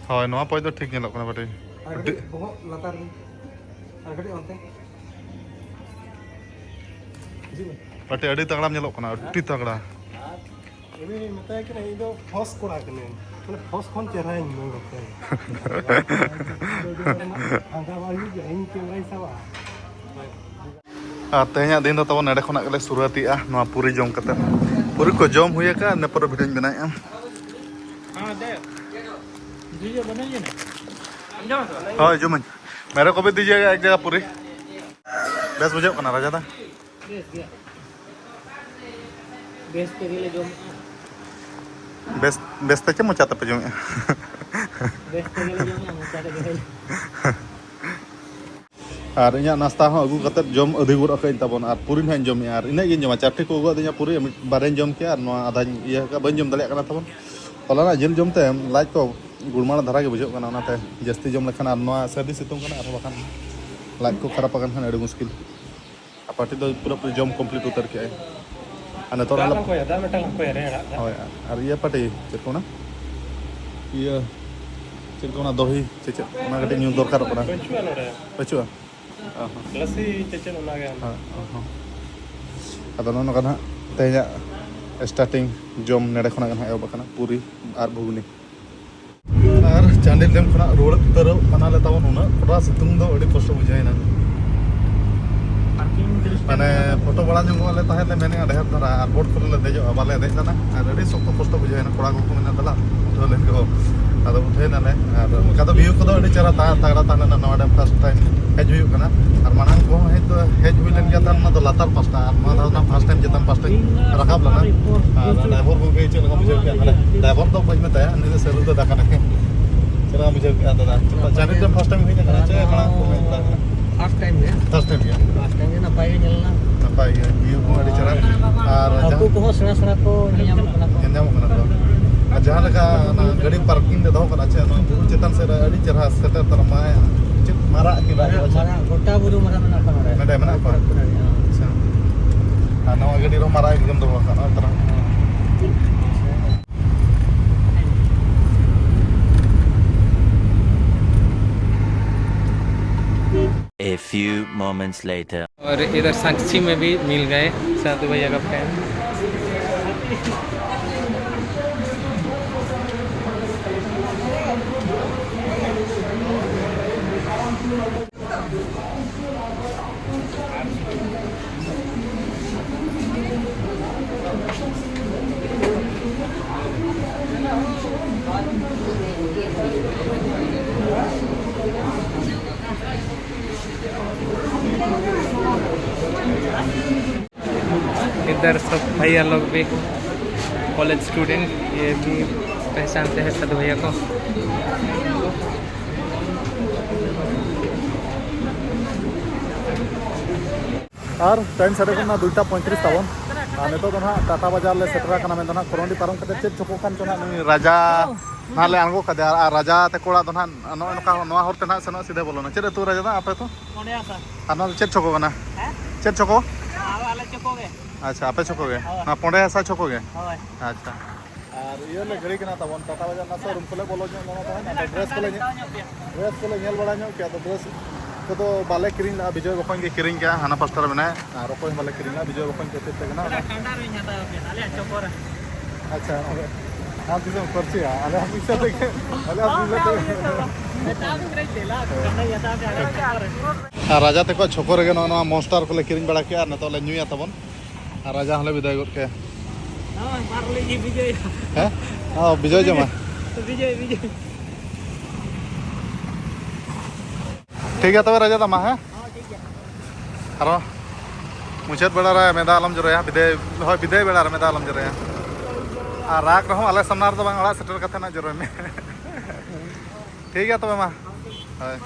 ᱦᱳᱭ, ᱱᱚᱣᱟ ᱯᱚᱡᱽ ᱫᱚ ᱴᱷᱤᱠ ᱧᱮᱞᱚᱜ ᱠᱟᱱᱟ ᱵᱟᱴᱮ᱾ ᱟᱨ ᱠᱟᱹᱴᱤᱡ ᱵᱚᱦᱚᱜ ᱞᱟᱛᱟᱨ ᱨᱮ᱾ ᱟᱨ ᱠᱟᱹᱴᱤᱡ ᱚᱱᱛᱮ᱾ ᱦᱤᱡᱩᱜ ᱢᱮ᱾ ᱵᱟᱴᱮ ᱟᱹᱰᱤ ᱛᱟᱜᱲᱟᱢ ᱧᱮᱞᱚᱜ ᱠᱟᱱᱟ, ᱟᱹᱰᱤ ᱛᱟᱜᱲᱟ᱾ ᱩᱱᱤ ᱢᱮᱛᱟᱭ ᱠᱟᱱᱟ, "ᱤᱧ ᱫᱚ ᱯᱷᱚᱥ ᱠᱚᱲᱟ ᱠᱟᱹᱱᱟᱹᱧ, ᱢᱟᱱᱮ ᱯᱷᱚᱥ ᱠᱷᱚᱱ ᱪᱮᱦᱨᱟᱧ ᱢᱮᱱ ᱠᱟᱫ ᱛᱟᱭᱟ᱾ ᱯᱷᱟᱸᱠᱟ ᱵᱟᱝ ᱦᱩᱭᱩᱜ ᱜᱮᱭᱟ, ᱤᱧ ᱠᱮᱢᱮᱨᱟᱧ ᱥᱟᱵᱟ?" ᱟᱨ ᱛᱮᱦᱮᱧᱟᱜ ᱫᱤᱱ ᱫᱚ ᱛᱟᱵᱚᱱ ᱱᱚᱰᱮ ᱠᱷᱚᱱᱟᱜ ᱜᱮᱞᱮ ᱥᱩᱨᱩᱭᱟᱛᱮᱜᱼᱟ, ᱱᱚᱣᱟ ᱯᱩᱨᱤ ᱡᱚᱢ ᱠᱟᱛᱮ᱾ ᱯᱩᱨᱤ ᱠᱚ ᱡᱚᱢ ᱦᱩᱭ ᱟᱠᱟᱱ, ᱤᱱᱟᱹ ᱯᱚᱨᱮ ᱵᱷᱤᱰᱤᱭᱳᱧ ᱵᱮᱱᱟᱣᱮᱫᱼᱟ᱾ ᱦᱳᱭ, ᱡᱚᱢᱟᱹᱧ᱾ ᱢᱮᱨᱮ ᱠᱚ ᱵᱷᱤ ᱫᱤᱡᱤᱭᱮᱜᱟ ᱮᱠ ᱡᱟᱭᱜᱟ ᱯᱩᱨᱤ᱾ ᱵᱮᱥ ᱵᱩᱡᱷᱟᱹᱜ ᱠᱟᱱᱟ ᱨᱟᱡᱟ ᱫᱟ? ᱵᱮᱥ ᱜᱮᱭᱟ᱾ ᱵᱮᱥ ᱛᱮᱜᱮ ᱞᱮ ᱡᱚᱢᱮᱜᱼᱟ᱾ ᱵᱮᱥ, ᱵᱮᱥ ᱛᱮ ᱪᱮᱫ ᱢᱚᱪᱟ ᱛᱮᱯᱮ ᱡᱚᱢᱮᱜᱼᱟ? ᱵᱮᱥ ᱛᱮᱜᱮ ᱞᱮ ᱡᱚᱢᱮᱜᱼᱟ, ᱢᱚᱪᱟ ᱨᱮᱜᱮ᱾ ᱟᱨ ᱤᱧᱟᱹᱜ ᱱᱟᱥᱛᱟ ᱦᱚᱸ ᱟᱹᱜᱩ ᱠᱟᱛᱮᱫ ᱡᱚᱢ ᱟᱹᱫᱷᱤ ᱜᱚᱫ ᱟᱠᱟᱫᱟᱹᱧ ᱛᱟᱵᱚᱱ, ᱟᱨ ᱯᱩᱨᱤ ᱱᱟᱦᱟᱜ ᱤᱧ ᱡᱚᱢᱮᱜᱼᱟ᱾ ᱟᱨ ᱤᱱᱟᱹᱜ ᱜᱤᱧ ᱡᱚᱢᱟ, ᱪᱟᱨᱴᱤ ᱠᱚ ᱟᱹᱜᱩ ᱟᱹᱫᱤᱧᱟ ᱯᱩᱨᱤ, ᱢᱤᱫ ᱵᱟᱨᱭᱟᱧ ᱡᱚᱢ ᱠᱮᱜᱼᱟ, ᱟᱨ ᱱᱚᱣᱟ ᱟᱫᱷᱟᱧ ᱤᱭᱟᱹ ᱟᱠᱟᱫ, ᱵᱟᱹᱧ ᱡᱚᱢ ᱫᱟᱲᱮᱭᱟᱜ ᱠᱟᱱᱟ ᱛᱟᱵᱚᱱ᱾ ᱦᱚᱞᱟᱱᱟᱜ ᱡᱤᱞ ᱡᱚᱢᱛᱮ ᱞᱟᱡ ᱠᱚ ᱜᱩᱲᱢᱟᱲ ᱫᱷᱟᱨᱟ ᱜᱮ ᱵᱩᱡᱷᱟᱹᱜ ᱠᱟᱱᱟ, ᱚᱱᱟᱛᱮ ᱡᱟᱹᱥᱛᱤ ᱡᱚᱢ ᱞᱮᱠᱷᱟᱱ, ᱟᱨ ᱱᱚᱣᱟ ᱥᱟᱹᱨᱫᱤ ᱥᱤᱛᱩᱝ ᱠᱟᱱᱟ, ᱟᱨᱦᱚᱸ ᱵᱟᱠᱷᱟᱱ ᱞᱟᱡ ᱠᱚ ᱠᱷᱟᱨᱟᱯ ᱟᱠᱟᱱ ᱠᱷᱟᱱ ᱟᱹᱰᱤ ᱢᱩᱥᱠᱤᱞ᱾ ᱟᱨ ᱯᱟᱨᱴᱤ ᱫᱚ ᱯᱩᱨᱟᱹᱯᱩᱨᱤ ᱡᱚᱢ ᱠᱚᱢᱯᱞᱤᱴ ᱩᱛᱟᱹᱨ ᱠᱮᱜᱼᱟᱭ᱾ ᱟᱨ ᱱᱤᱛᱚᱜ ᱫᱟᱜ ᱟᱞᱮ ᱞᱟᱝ ᱠᱚᱭᱟ, ᱫᱟᱜ ᱢᱤᱫᱴᱟᱝ ᱞᱟᱝ ᱠᱚᱭᱟ, ᱨᱮ ᱟᱲᱟᱜ ᱫᱟᱜ᱾ ᱦᱳᱭ, ᱟᱨ ᱤᱭᱟᱹ ᱯᱟᱨᱴᱤ ᱪᱮᱫ ᱠᱚ ᱚᱱᱟ? ᱤᱭᱟᱹ ᱪᱮᱫ ᱠᱚ ᱚᱱᱟ ᱫᱚᱦᱤ ᱥᱮ ᱪᱮᱫ, ᱚᱱᱟ ᱠᱟᱹᱴᱤᱡ ᱧᱩ ᱫᱚᱨᱠᱟᱨᱚᱜ ᱠᱟᱱᱟ᱾ ᱵᱟᱹᱪᱩᱜᱼᱟ ᱱᱚᱰᱮ᱾ ᱵᱟᱹᱪᱩᱜᱼᱟ? ᱚ ᱦᱚᱸ᱾ ᱞᱟᱹᱥᱤ ᱪᱮᱫ ᱪᱮᱫ ᱚᱱᱟᱜᱮ ᱦᱟᱸᱜ᱾ ᱦᱮᱸ, ᱚ ᱦᱚᱸ᱾ ᱟᱫᱚ ᱱᱚᱜᱼᱚ ᱱᱚᱝᱠᱟ ᱱᱟᱦᱟᱜ ᱛᱮᱦᱮᱧᱟᱜ starting ᱡᱚᱢ ᱱᱮᱰᱮ ᱠᱷᱚᱱᱟᱜ ᱜᱮ ᱱᱟᱦᱟᱜ ᱮᱦᱚᱵ ᱟᱠᱟᱱᱟ, ᱯᱩᱨᱤ ᱟᱨ ᱜᱷᱩᱜᱽᱱᱤ᱾ ᱟᱨ ᱪᱟᱱᱰᱤᱞ ᱰᱮᱢ ᱠᱷᱚᱱᱟᱜ ᱨᱩᱣᱟᱹᱲ ᱩᱛᱟᱹᱨᱚᱜ ᱠᱟᱱᱟᱞᱮ ᱛᱟᱵᱚᱱ, ᱩᱱᱟᱹᱜ ᱠᱚᱴᱨᱟ ᱥᱤᱛᱩᱝ ᱫᱚ ᱟᱹᱰᱤ ᱠᱚᱥᱴᱚ ᱵᱩᱡᱷᱟᱹᱣᱮᱱᱟ᱾ ᱢᱟᱱᱮ ᱯᱷᱳᱴᱳ ᱵᱟᱲᱟ ᱧᱚᱜᱚᱜ ᱟᱞᱮ ᱛᱟᱦᱮᱸᱫ ᱞᱮ ᱢᱮᱱᱮᱫᱼᱟ ᱰᱷᱮᱨ ᱫᱷᱟᱨᱟ, ᱟᱨ ᱵᱳᱴ ᱠᱚᱨᱮ ᱞᱮ ᱫᱮᱡᱚᱜᱼᱟ, ᱵᱟᱞᱮ ᱫᱮᱡ ᱞᱮᱱᱟ᱾ ᱟᱨ ᱟᱹᱰᱤ ᱥᱚᱠᱛᱚ ᱠᱚᱥᱴᱚ ᱵᱩᱡᱷᱟᱹᱣᱮᱱᱟ, ᱠᱚᱲᱟ ᱠᱚᱠᱚ ᱢᱮᱱᱟ ᱫᱮᱞᱟ ᱩᱴᱷᱟᱹᱣ ᱞᱮᱱ ᱜᱮ᱾ ᱟᱫᱚ ᱩᱴᱷᱟᱹᱣ ᱮᱱᱟᱞᱮ, ᱟᱨ ᱚᱱᱠᱟ ᱫᱚ view ᱠᱚᱫᱚ ᱟᱹᱰᱤ ᱪᱮᱦᱨᱟ ᱛᱟᱦᱮᱸ, ᱛᱟᱜᱲᱟ ᱛᱟᱦᱮᱸ ᱞᱮᱱᱟ ᱱᱚᱣᱟ ᱰᱮᱢ first time ᱦᱮᱡ ᱦᱩᱭᱩᱜ ᱠᱟᱱᱟ᱾ ᱟᱨ ᱢᱟᱲᱟᱝ ᱠᱚᱦᱚᱸ ᱦᱮᱡ ᱫᱚ ᱦᱮᱡ ᱦᱩᱭ ᱞᱮᱱ ᱜᱮᱭᱟ, ᱛᱟᱦᱮᱸ ᱚᱱᱟ ᱫᱚ ᱞᱟᱛᱟᱨ ᱯᱟᱥᱴᱟ, ᱟᱨ ᱱᱚᱣᱟ ᱫᱷᱟᱣ ᱫᱚ first time ᱪᱮᱛᱟᱱ ᱯᱟᱥᱴᱟᱧ ᱨᱟᱠᱟᱵ ᱞᱮᱱᱟ᱾ ᱟᱨ driver ᱜᱚᱢᱠᱮ ᱪᱮᱫ ᱞᱮᱠᱟ ᱵᱩᱡᱷᱟᱹᱣ ᱠᱮᱫᱼᱟ? ᱢᱟᱱᱮ driver ᱫᱚ ᱵᱟᱹᱧ ᱢᱮᱛᱟᱭᱟ, ᱩᱱᱤ ᱫᱚ ᱥᱟᱹᱨᱩ ᱫᱟᱫᱟ ᱠᱟᱱᱟᱭ᱾ ᱪᱮᱫ ᱞᱮᱠᱟ ᱵᱩᱡᱷᱟᱹᱣ ᱠᱮᱫᱼᱟ ᱫᱟᱫᱟ? ᱪᱟᱹᱨᱤ ᱫᱚ first time ᱦᱩᱭ ᱠᱟᱱᱟ ᱪᱮ ᱢᱟᱲᱟᱝ ᱠᱚ ᱦᱩᱭ ᱠᱟᱱᱟ? First time ᱜᱮ᱾ First time ᱜᱮ᱾ ᱱᱟᱯᱟᱭ ᱜᱮ ᱧᱮᱞ ᱮᱱᱟ᱾ ᱱᱟᱯᱟᱭ ᱜᱮ, view ᱠᱚ ᱟᱹᱰᱤ ᱪᱮᱦᱨᱟ᱾ ᱟᱨ ᱦᱟᱹᱠᱩ ᱡᱟᱦᱟᱸ ᱠᱚᱦᱚᱸ ᱥᱮᱬᱟ ᱥᱮᱬᱟ ᱠᱚ ᱧᱮᱞ ᱧᱟᱢᱚᱜ ᱠᱟᱱᱟ ᱠᱚ᱾ ᱧᱮᱞ ᱧᱟᱢᱚᱜ ᱠᱟᱱᱟ ᱠᱚ᱾ ᱟᱨ ᱡᱟᱦᱟᱸ ᱞᱮᱠᱟ ᱚᱱᱟ ᱜᱟᱹᱰᱤ parking ᱨᱮ ᱫᱚᱦᱚ ᱠᱟᱱᱟ ᱪᱮ, ᱚᱱᱟ ᱵᱩᱨᱩ ᱪᱮᱛᱟᱱ ᱥᱮᱫ ᱨᱮ ᱟᱹᱰᱤ ᱪᱮᱦᱨᱟ ᱥᱮᱴᱮᱨ ᱛᱟᱨᱟ ᱢᱟᱭᱟ᱾ ᱪᱮᱫ ᱢᱟᱨᱟᱜ ᱠᱤ ᱨᱟᱜ ᱠᱟᱱᱟ ᱪᱮ? ᱢᱟᱨᱟᱜ, ᱜᱚᱴᱟ ᱵᱩᱨᱩ ᱢᱟᱨᱟᱜ ᱢᱮᱱᱟᱜ ᱠᱚᱣᱟ ᱱᱚᱰᱮ᱾ ᱱᱚᱰᱮ ᱢᱮᱱᱟᱜ ᱠᱚᱣᱟ? ᱯᱩᱨᱟᱹ, ᱯᱩᱨᱟᱹ, ᱦᱮᱸ᱾ ᱟᱪᱪᱷᱟ᱾ ᱟᱨ ᱱᱚᱣᱟ ᱜᱟᱹᱰᱤ ᱨᱮᱦᱚᱸ ᱢᱟᱨᱟᱜ ᱮᱠᱫᱚᱢ ᱫᱚᱦᱚ ᱟᱠᱟᱱᱟ, ᱛᱟᱨᱟ᱾ A few moments later. और इधर साक्षी में भी मिल गए साधु भैया का फ्रेंड। इधर सब भैया लोग भी कॉलेज स्टूडेंट, ये भी पहचानते हैं सब भैया को। ᱟᱨ ᱴᱟᱭᱤᱢ ᱥᱟᱰᱮ ᱠᱟᱱᱟ ᱫᱩᱭᱴᱟ ᱯᱚᱸᱭᱛᱨᱤᱥ ᱛᱟᱵᱚᱱ᱾ ᱟᱨ ᱱᱤᱛᱚᱜ ᱫᱚ ᱱᱟᱦᱟᱜ ᱴᱟᱴᱟ ᱵᱟᱡᱟᱨ ᱞᱮ ᱥᱮᱴᱮᱨ ᱟᱠᱟᱱᱟ, ᱢᱮᱱᱫᱚ ᱱᱟᱦᱟᱜ ᱠᱚᱨᱚᱱᱰᱤ ᱯᱟᱨᱚᱢ ᱠᱟᱛᱮ ᱪᱮᱫ ᱪᱚᱠᱚ ᱠᱟᱱ ᱪᱚ ᱱᱟᱦᱟᱜ ᱱᱩᱭ ᱨᱟᱡᱟ ᱱᱟᱦᱟᱜ ᱞᱮ ᱟᱬᱜᱚ ᱠᱟᱫᱮᱭᱟ᱾ ᱟᱨ, ᱟᱨ ᱨᱟᱡᱟ ᱛᱟᱠᱚ ᱚᱲᱟᱜ ᱫᱚ ᱱᱟᱦᱟᱜ ᱱᱚᱜᱼᱚᱭ ᱱᱚᱝᱠᱟ ᱱᱚᱣᱟ ᱦᱚᱨ ᱛᱮ ᱱᱟᱦᱟᱜ ᱥᱮᱱᱚᱜ ᱥᱤᱫᱷᱟᱹ ᱵᱚᱞᱚᱱᱟ᱾ ᱪᱮᱫ ᱟᱹᱛᱩ ᱨᱟᱡᱟ ᱫᱚ ᱟᱯᱮ ᱟᱹᱛᱩ? ᱚᱸᱰᱮ ᱟᱥᱟ᱾ ᱟᱨ ᱱᱚᱣᱟ ᱫᱚ ᱪᱮᱫ ᱪᱚᱠᱚ ᱠᱟᱱᱟ? ᱦᱮᱸ? ᱪᱮᱫ ᱪᱚᱠᱚ? ᱟᱨ ᱟᱞᱮ ᱪᱚᱠᱚ ᱜᱮ᱾ ᱟᱪᱪᱷᱟ, ᱟᱯᱮ ᱪᱚᱠᱚ ᱜᱮ? ᱦᱳᱭ᱾ ᱱᱚᱣᱟ ᱯᱚᱸᱰᱮ ᱦᱟᱥᱟ ᱪᱚᱠᱚ ᱜᱮ? ᱦᱳᱭ᱾ ᱟᱪᱪᱷᱟ᱾ ᱟᱨ ᱤᱭᱟᱹ ᱞᱮ ᱜᱷᱟᱹᱲᱤ ᱠᱟᱱᱟ ᱛᱟᱵᱚᱱ, ᱴᱟᱴᱟ ᱵᱟᱡᱟᱨ ᱱᱟᱥᱮ ᱨᱩᱢ ᱠᱚᱞᱮ ᱵᱚᱞᱚ ᱧᱚᱜ ᱞᱮᱱᱟ ᱛᱟᱵᱚᱱ, ᱟᱫᱚ ᱰᱨᱮᱥ ᱠᱚᱞᱮ ᱧᱮᱞ, ᱰᱨᱮᱥ ᱠᱚᱞᱮ ᱧᱮᱞ ᱵᱟᱲᱟ ᱧᱚᱜ ᱠᱮᱫᱟ, ᱟᱫᱚ ᱰᱨᱮᱥ ᱠᱚᱫᱚ ᱵᱟᱞᱮ ᱠᱤᱨᱤᱧ ᱞᱮᱫᱼᱟ᱾ ᱵᱤᱡᱚᱭ ᱵᱚᱠᱚᱧ ᱜᱮ ᱠᱤᱨᱤᱧ ᱠᱮᱫᱼᱟ, ᱦᱟᱱᱟ ᱯᱟᱥᱴᱟ ᱨᱮ ᱢᱮᱱᱟᱭᱟ, ᱟᱨ ᱚᱠᱚᱭ ᱦᱚᱸ ᱵᱟᱞᱮ ᱠᱤᱨᱤᱧ ᱞᱮᱫᱼᱟ᱾ ᱵᱤᱡᱚᱭ ᱵᱚᱠᱚᱧ ᱠᱷᱟᱹᱛᱤᱨ ᱛᱮᱜᱮ ᱱᱟᱜ᱾ ᱚᱱᱟ ᱠᱟᱸᱰᱟ ᱨᱤᱧ ᱦᱟᱛᱟᱣ ᱠᱮᱫ, ᱟᱞᱮᱭᱟᱜ ᱪᱚᱠᱚ ᱨᱮ᱾ ᱟᱪᱪᱷᱟ, ᱟᱢ ᱛᱤᱥᱮᱢ ᱠᱷᱚᱨᱪᱟᱭᱟ? ᱟᱞᱮᱭᱟᱜ ᱯᱚᱭᱥᱟ ᱛᱮᱜᱮ, ᱟᱞᱮᱭᱟᱜ ᱯᱚᱭᱥᱟ ᱛᱮᱜᱮ᱾ ᱮᱴᱟᱜ ᱫᱤᱱ ᱨᱮᱧ ᱧᱮᱞᱟ, ᱠᱟᱸᱰᱟᱧ ᱦᱟᱛᱟᱣ ᱠᱮᱫ, ᱟᱞᱮᱭᱟᱜ ᱪᱚᱠᱚ ᱨᱮ᱾ ᱟᱨ ᱨᱟᱡᱟ ᱛᱟᱠᱚᱣᱟᱜ ᱪᱷᱚᱠᱚ ᱨᱮᱜᱮ ᱱᱚᱜᱼᱚ ᱱᱚᱣᱟ ᱢᱚᱱᱥᱴᱟᱨ ᱠᱚᱞᱮ ᱠᱤᱨᱤᱧ ᱵᱟᱲᱟ ᱠᱮᱫᱼᱟ ᱟᱨ ᱱᱤᱛᱚᱜ ᱞᱮ ᱧᱩᱭᱟ ᱛᱟᱵᱚᱱ᱾ ᱟᱨ ᱨᱟᱡᱟ ᱦᱚᱸᱞᱮ ᱵᱤᱫᱟᱹᱭ ᱜᱚᱫ ᱠᱟᱭᱟ᱾ ᱦᱳᱭ, ᱵᱟᱨ ᱞᱟᱹᱜᱤᱫ ᱵᱤᱡᱚᱭ᱾ ᱦᱮᱸ? ᱦᱚᱸ, ᱵᱤᱡᱚᱭ ᱡᱚᱢᱟ᱾ ᱵᱤᱡᱚᱭ, ᱵᱤᱡᱚᱭ᱾ ᱴᱷᱤᱠ ᱜᱮᱭᱟ ᱛᱚᱵᱮ ᱨᱟᱡᱟ ᱫᱟ ᱢᱟ, ᱦᱮᱸ? ᱦᱚᱸ, ᱴᱷᱤᱠ ᱜᱮᱭᱟ᱾ ᱟᱨᱚ ᱢᱩᱪᱟᱹᱫ ᱵᱮᱲᱟ ᱨᱮ ᱢᱮᱫ ᱫᱟᱜ ᱟᱞᱚᱢ ᱡᱚᱨᱚᱭᱟ, ᱵᱤᱫᱟᱹᱭ, ᱦᱳᱭ, ᱵᱤᱫᱟᱹᱭ ᱵᱮᱲᱟ ᱨᱮ ᱢᱮᱫ ᱫᱟᱜ ᱟᱞᱚᱢ ᱡᱚᱨᱚᱭᱟ᱾ ᱟᱨ ᱨᱟᱜᱽ ᱨᱮᱦᱚᱸ ᱟᱞᱮ ᱥᱟᱢᱱᱟ ᱨᱮᱫᱚ ᱵᱟᱝ, ᱚᱲᱟᱜ ᱥᱮᱴᱮᱨ ᱠᱟᱛᱮ ᱱᱟᱜ ᱡᱚᱨᱚᱭ ᱢᱮ᱾ ᱴᱷᱤᱠ ᱜᱮᱭᱟ ᱛᱚᱵᱮ ᱢᱟ᱾ ᱦᱳᱭ᱾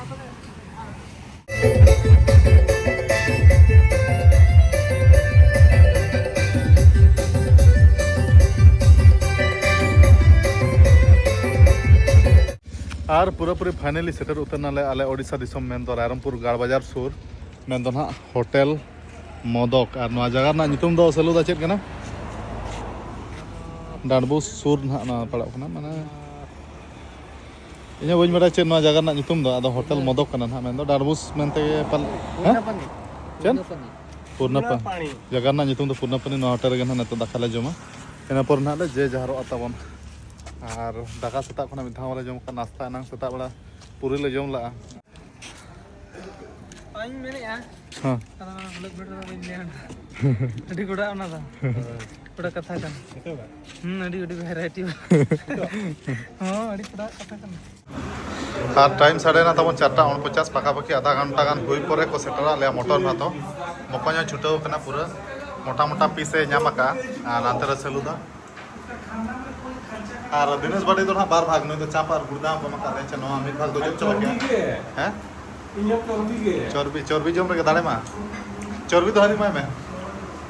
ᱟᱨ ᱯᱩᱨᱟᱹᱯᱩᱨᱤ finally ᱥᱮᱴᱮᱨ ᱩᱛᱟᱹᱨ ᱱᱟᱞᱮ ᱟᱞᱮ ᱳᱰᱤᱥᱟ ᱫᱤᱥᱚᱢ, ᱢᱮᱱᱫᱚ ᱨᱟᱭᱨᱚᱝᱯᱩᱨ ᱜᱟᱲ ᱵᱟᱡᱟᱨ ᱥᱩᱨ, ᱢᱮᱱᱫᱚ ᱱᱟᱦᱟᱜ ᱦᱳᱴᱮᱞ ᱢᱚᱫᱚᱠ᱾ ᱟᱨ ᱱᱚᱣᱟ ᱡᱟᱭᱜᱟ ᱨᱮᱱᱟᱜ ᱧᱩᱛᱩᱢ ᱫᱚ ᱥᱟᱹᱞᱩ ᱫᱟ ᱪᱮᱫ ᱠᱟᱱᱟ? ᱰᱟᱸᱰᱵᱳᱥ ᱥᱩᱨ ᱱᱟᱦᱟᱜ ᱱᱚᱣᱟ ᱯᱟᱲᱟᱜ ᱠᱟᱱᱟ, ᱢᱟᱱᱮ ᱤᱧ ᱦᱚᱸ ᱵᱟᱹᱧ ᱵᱟᱲᱟᱭᱟ ᱪᱮᱫ ᱱᱚᱣᱟ ᱡᱟᱭᱜᱟ ᱨᱮᱱᱟᱜ ᱧᱩᱛᱩᱢ ᱫᱚ, ᱟᱫᱚ ᱦᱳᱴᱮᱞ ᱢᱚᱫᱚᱠ ᱠᱟᱱᱟ ᱱᱟᱦᱟᱜ, ᱢᱮᱱᱫᱚ ᱰᱟᱸᱰᱵᱳᱥ ᱢᱮᱱᱛᱮ ᱜᱮ ᱯᱟᱞ-, ᱦᱮᱸ? ᱯᱩᱨᱱᱟᱯᱟᱱᱤ᱾ ᱪᱮᱫ? ᱯᱩᱨᱱᱟᱯᱟᱱᱤ᱾ ᱯᱩᱨᱱᱟᱯᱟ-, ᱯᱩᱨᱱᱟᱯᱟᱱᱤ᱾ ᱡᱟᱭᱜᱟ ᱨᱮᱱᱟᱜ ᱧᱩᱛᱩᱢ ᱫᱚ ᱯᱩᱨᱱᱟᱯᱟᱱᱤ᱾ ᱱᱚᱣᱟ ᱦᱳᱴᱮᱞ ᱨᱮᱜᱮ ᱱᱟᱦᱟᱜ ᱱᱤᱛᱚᱜ ᱫᱟᱠᱟ ᱞᱮ ᱡᱚᱢᱟ, ᱤᱱᱟᱹ ᱯᱚᱨ ᱱᱟᱦᱟᱜ ᱞᱮ ᱡᱮ ᱡᱟᱦᱟᱨᱚᱜᱼᱟ ᱛᱟᱵᱚᱱ᱾ ᱟᱨ ᱫᱟᱠᱟ ᱥᱮᱛᱟᱜ ᱠᱷᱚᱱᱟᱜ ᱢᱤᱫ ᱫᱷᱟᱣ ᱵᱟᱞᱮ ᱡᱚᱢ ᱠᱟᱜᱼᱟ, ᱱᱟᱥᱛᱟ ᱮᱱᱟᱝ ᱥᱮᱛᱟᱜ ᱵᱮᱲᱟ ᱯᱩᱨᱤ ᱞᱮ ᱡᱚᱢ ᱞᱟᱜᱼᱟ᱾ ᱚᱧ ᱢᱮᱱᱮᱫᱼᱟ᱾ ᱦᱮᱸ᱾ ᱟᱫᱚ ᱚᱱᱟ ᱵᱞᱚᱠ ᱵᱷᱤᱰᱤᱭᱳ ᱫᱚ ᱵᱟᱹᱧ ᱞᱟᱹᱭᱟ᱾ ᱟᱹᱰᱤ ᱜᱚᱰᱟ ᱚᱱᱟ ᱫᱚ᱾ ᱜᱚᱰᱟ ᱠᱟᱛᱷᱟ ᱠᱟᱱᱟ᱾ ᱱᱤᱛᱚᱜ ᱫᱚ? ᱦᱩᱸ, ᱟᱹᱰᱤ, ᱟᱹᱰᱤ variety᱾ ᱱᱤᱛᱚᱜ? ᱦᱚᱸ, ᱟᱹᱰᱤ ᱜᱚᱰᱟ ᱠᱟᱛᱷᱟ ᱠᱟᱱᱟ᱾ ᱟᱨ time ᱥᱟᱰᱮᱭᱮᱱᱟ ᱛᱟᱵᱚᱱ ᱪᱟᱨᱴᱟ ᱩᱱᱯᱚᱪᱟᱥ ᱯᱟᱠᱟᱯᱟᱠᱤ, ᱟᱫᱷᱟ ᱜᱷᱚᱱᱴᱟ ᱜᱟᱱ ᱦᱩᱭ ᱯᱚᱨᱮ ᱠᱚ ᱥᱮᱴᱮᱨᱟ ᱟᱞᱮᱭᱟᱜ ᱢᱚᱴᱚᱱ ᱵᱷᱟᱛᱚ᱾ ᱵᱚᱠᱚᱧ ᱦᱚᱸ ᱪᱷᱩᱴᱟᱹᱣ ᱠᱟᱱᱟ ᱯᱩᱨᱟᱹ, ᱢᱚᱴᱟ ᱢᱚᱴᱟ ᱯᱤᱥ ᱮ ᱧᱟᱢ ᱟᱠᱟᱫᱼᱟ᱾ ᱟᱨ ᱱᱟᱱᱛᱮ ᱨᱮ ᱥᱟᱹᱞᱩ ᱫᱚ, ᱟᱨ ᱫᱤᱱᱮᱥ ᱵᱟᱹᱲᱤ ᱫᱚ ᱱᱟᱦᱟᱜ ᱵᱟᱨ ᱵᱷᱟᱜᱽ, ᱱᱩᱭ ᱫᱚ ᱪᱟᱯ ᱟᱨ ᱜᱩᱲᱫᱟᱢ ᱠᱚ ᱮᱢ ᱟᱠᱟᱫ ᱛᱟᱭᱟ᱾ ᱱᱚᱣᱟ ᱢᱤᱫ ᱵᱷᱟᱜᱽ ᱫᱚ ᱡᱚᱢ ᱪᱟᱵᱟ ᱠᱮᱫᱼᱟ᱾ ᱦᱮᱸ? ᱤᱧᱟᱹᱜ ᱪᱚᱨᱵᱤ ᱜᱮ᱾ ᱪᱚᱨᱵᱤ, ᱪᱚᱨᱵᱤ ᱡᱚᱢ ᱨᱮᱜᱮ ᱫᱟᱲᱮ ᱢᱟ᱾ ᱪᱚᱨᱵᱤ ᱫᱚ ᱦᱟᱹᱱᱤ ᱮᱢᱟᱭ ᱢᱮ᱾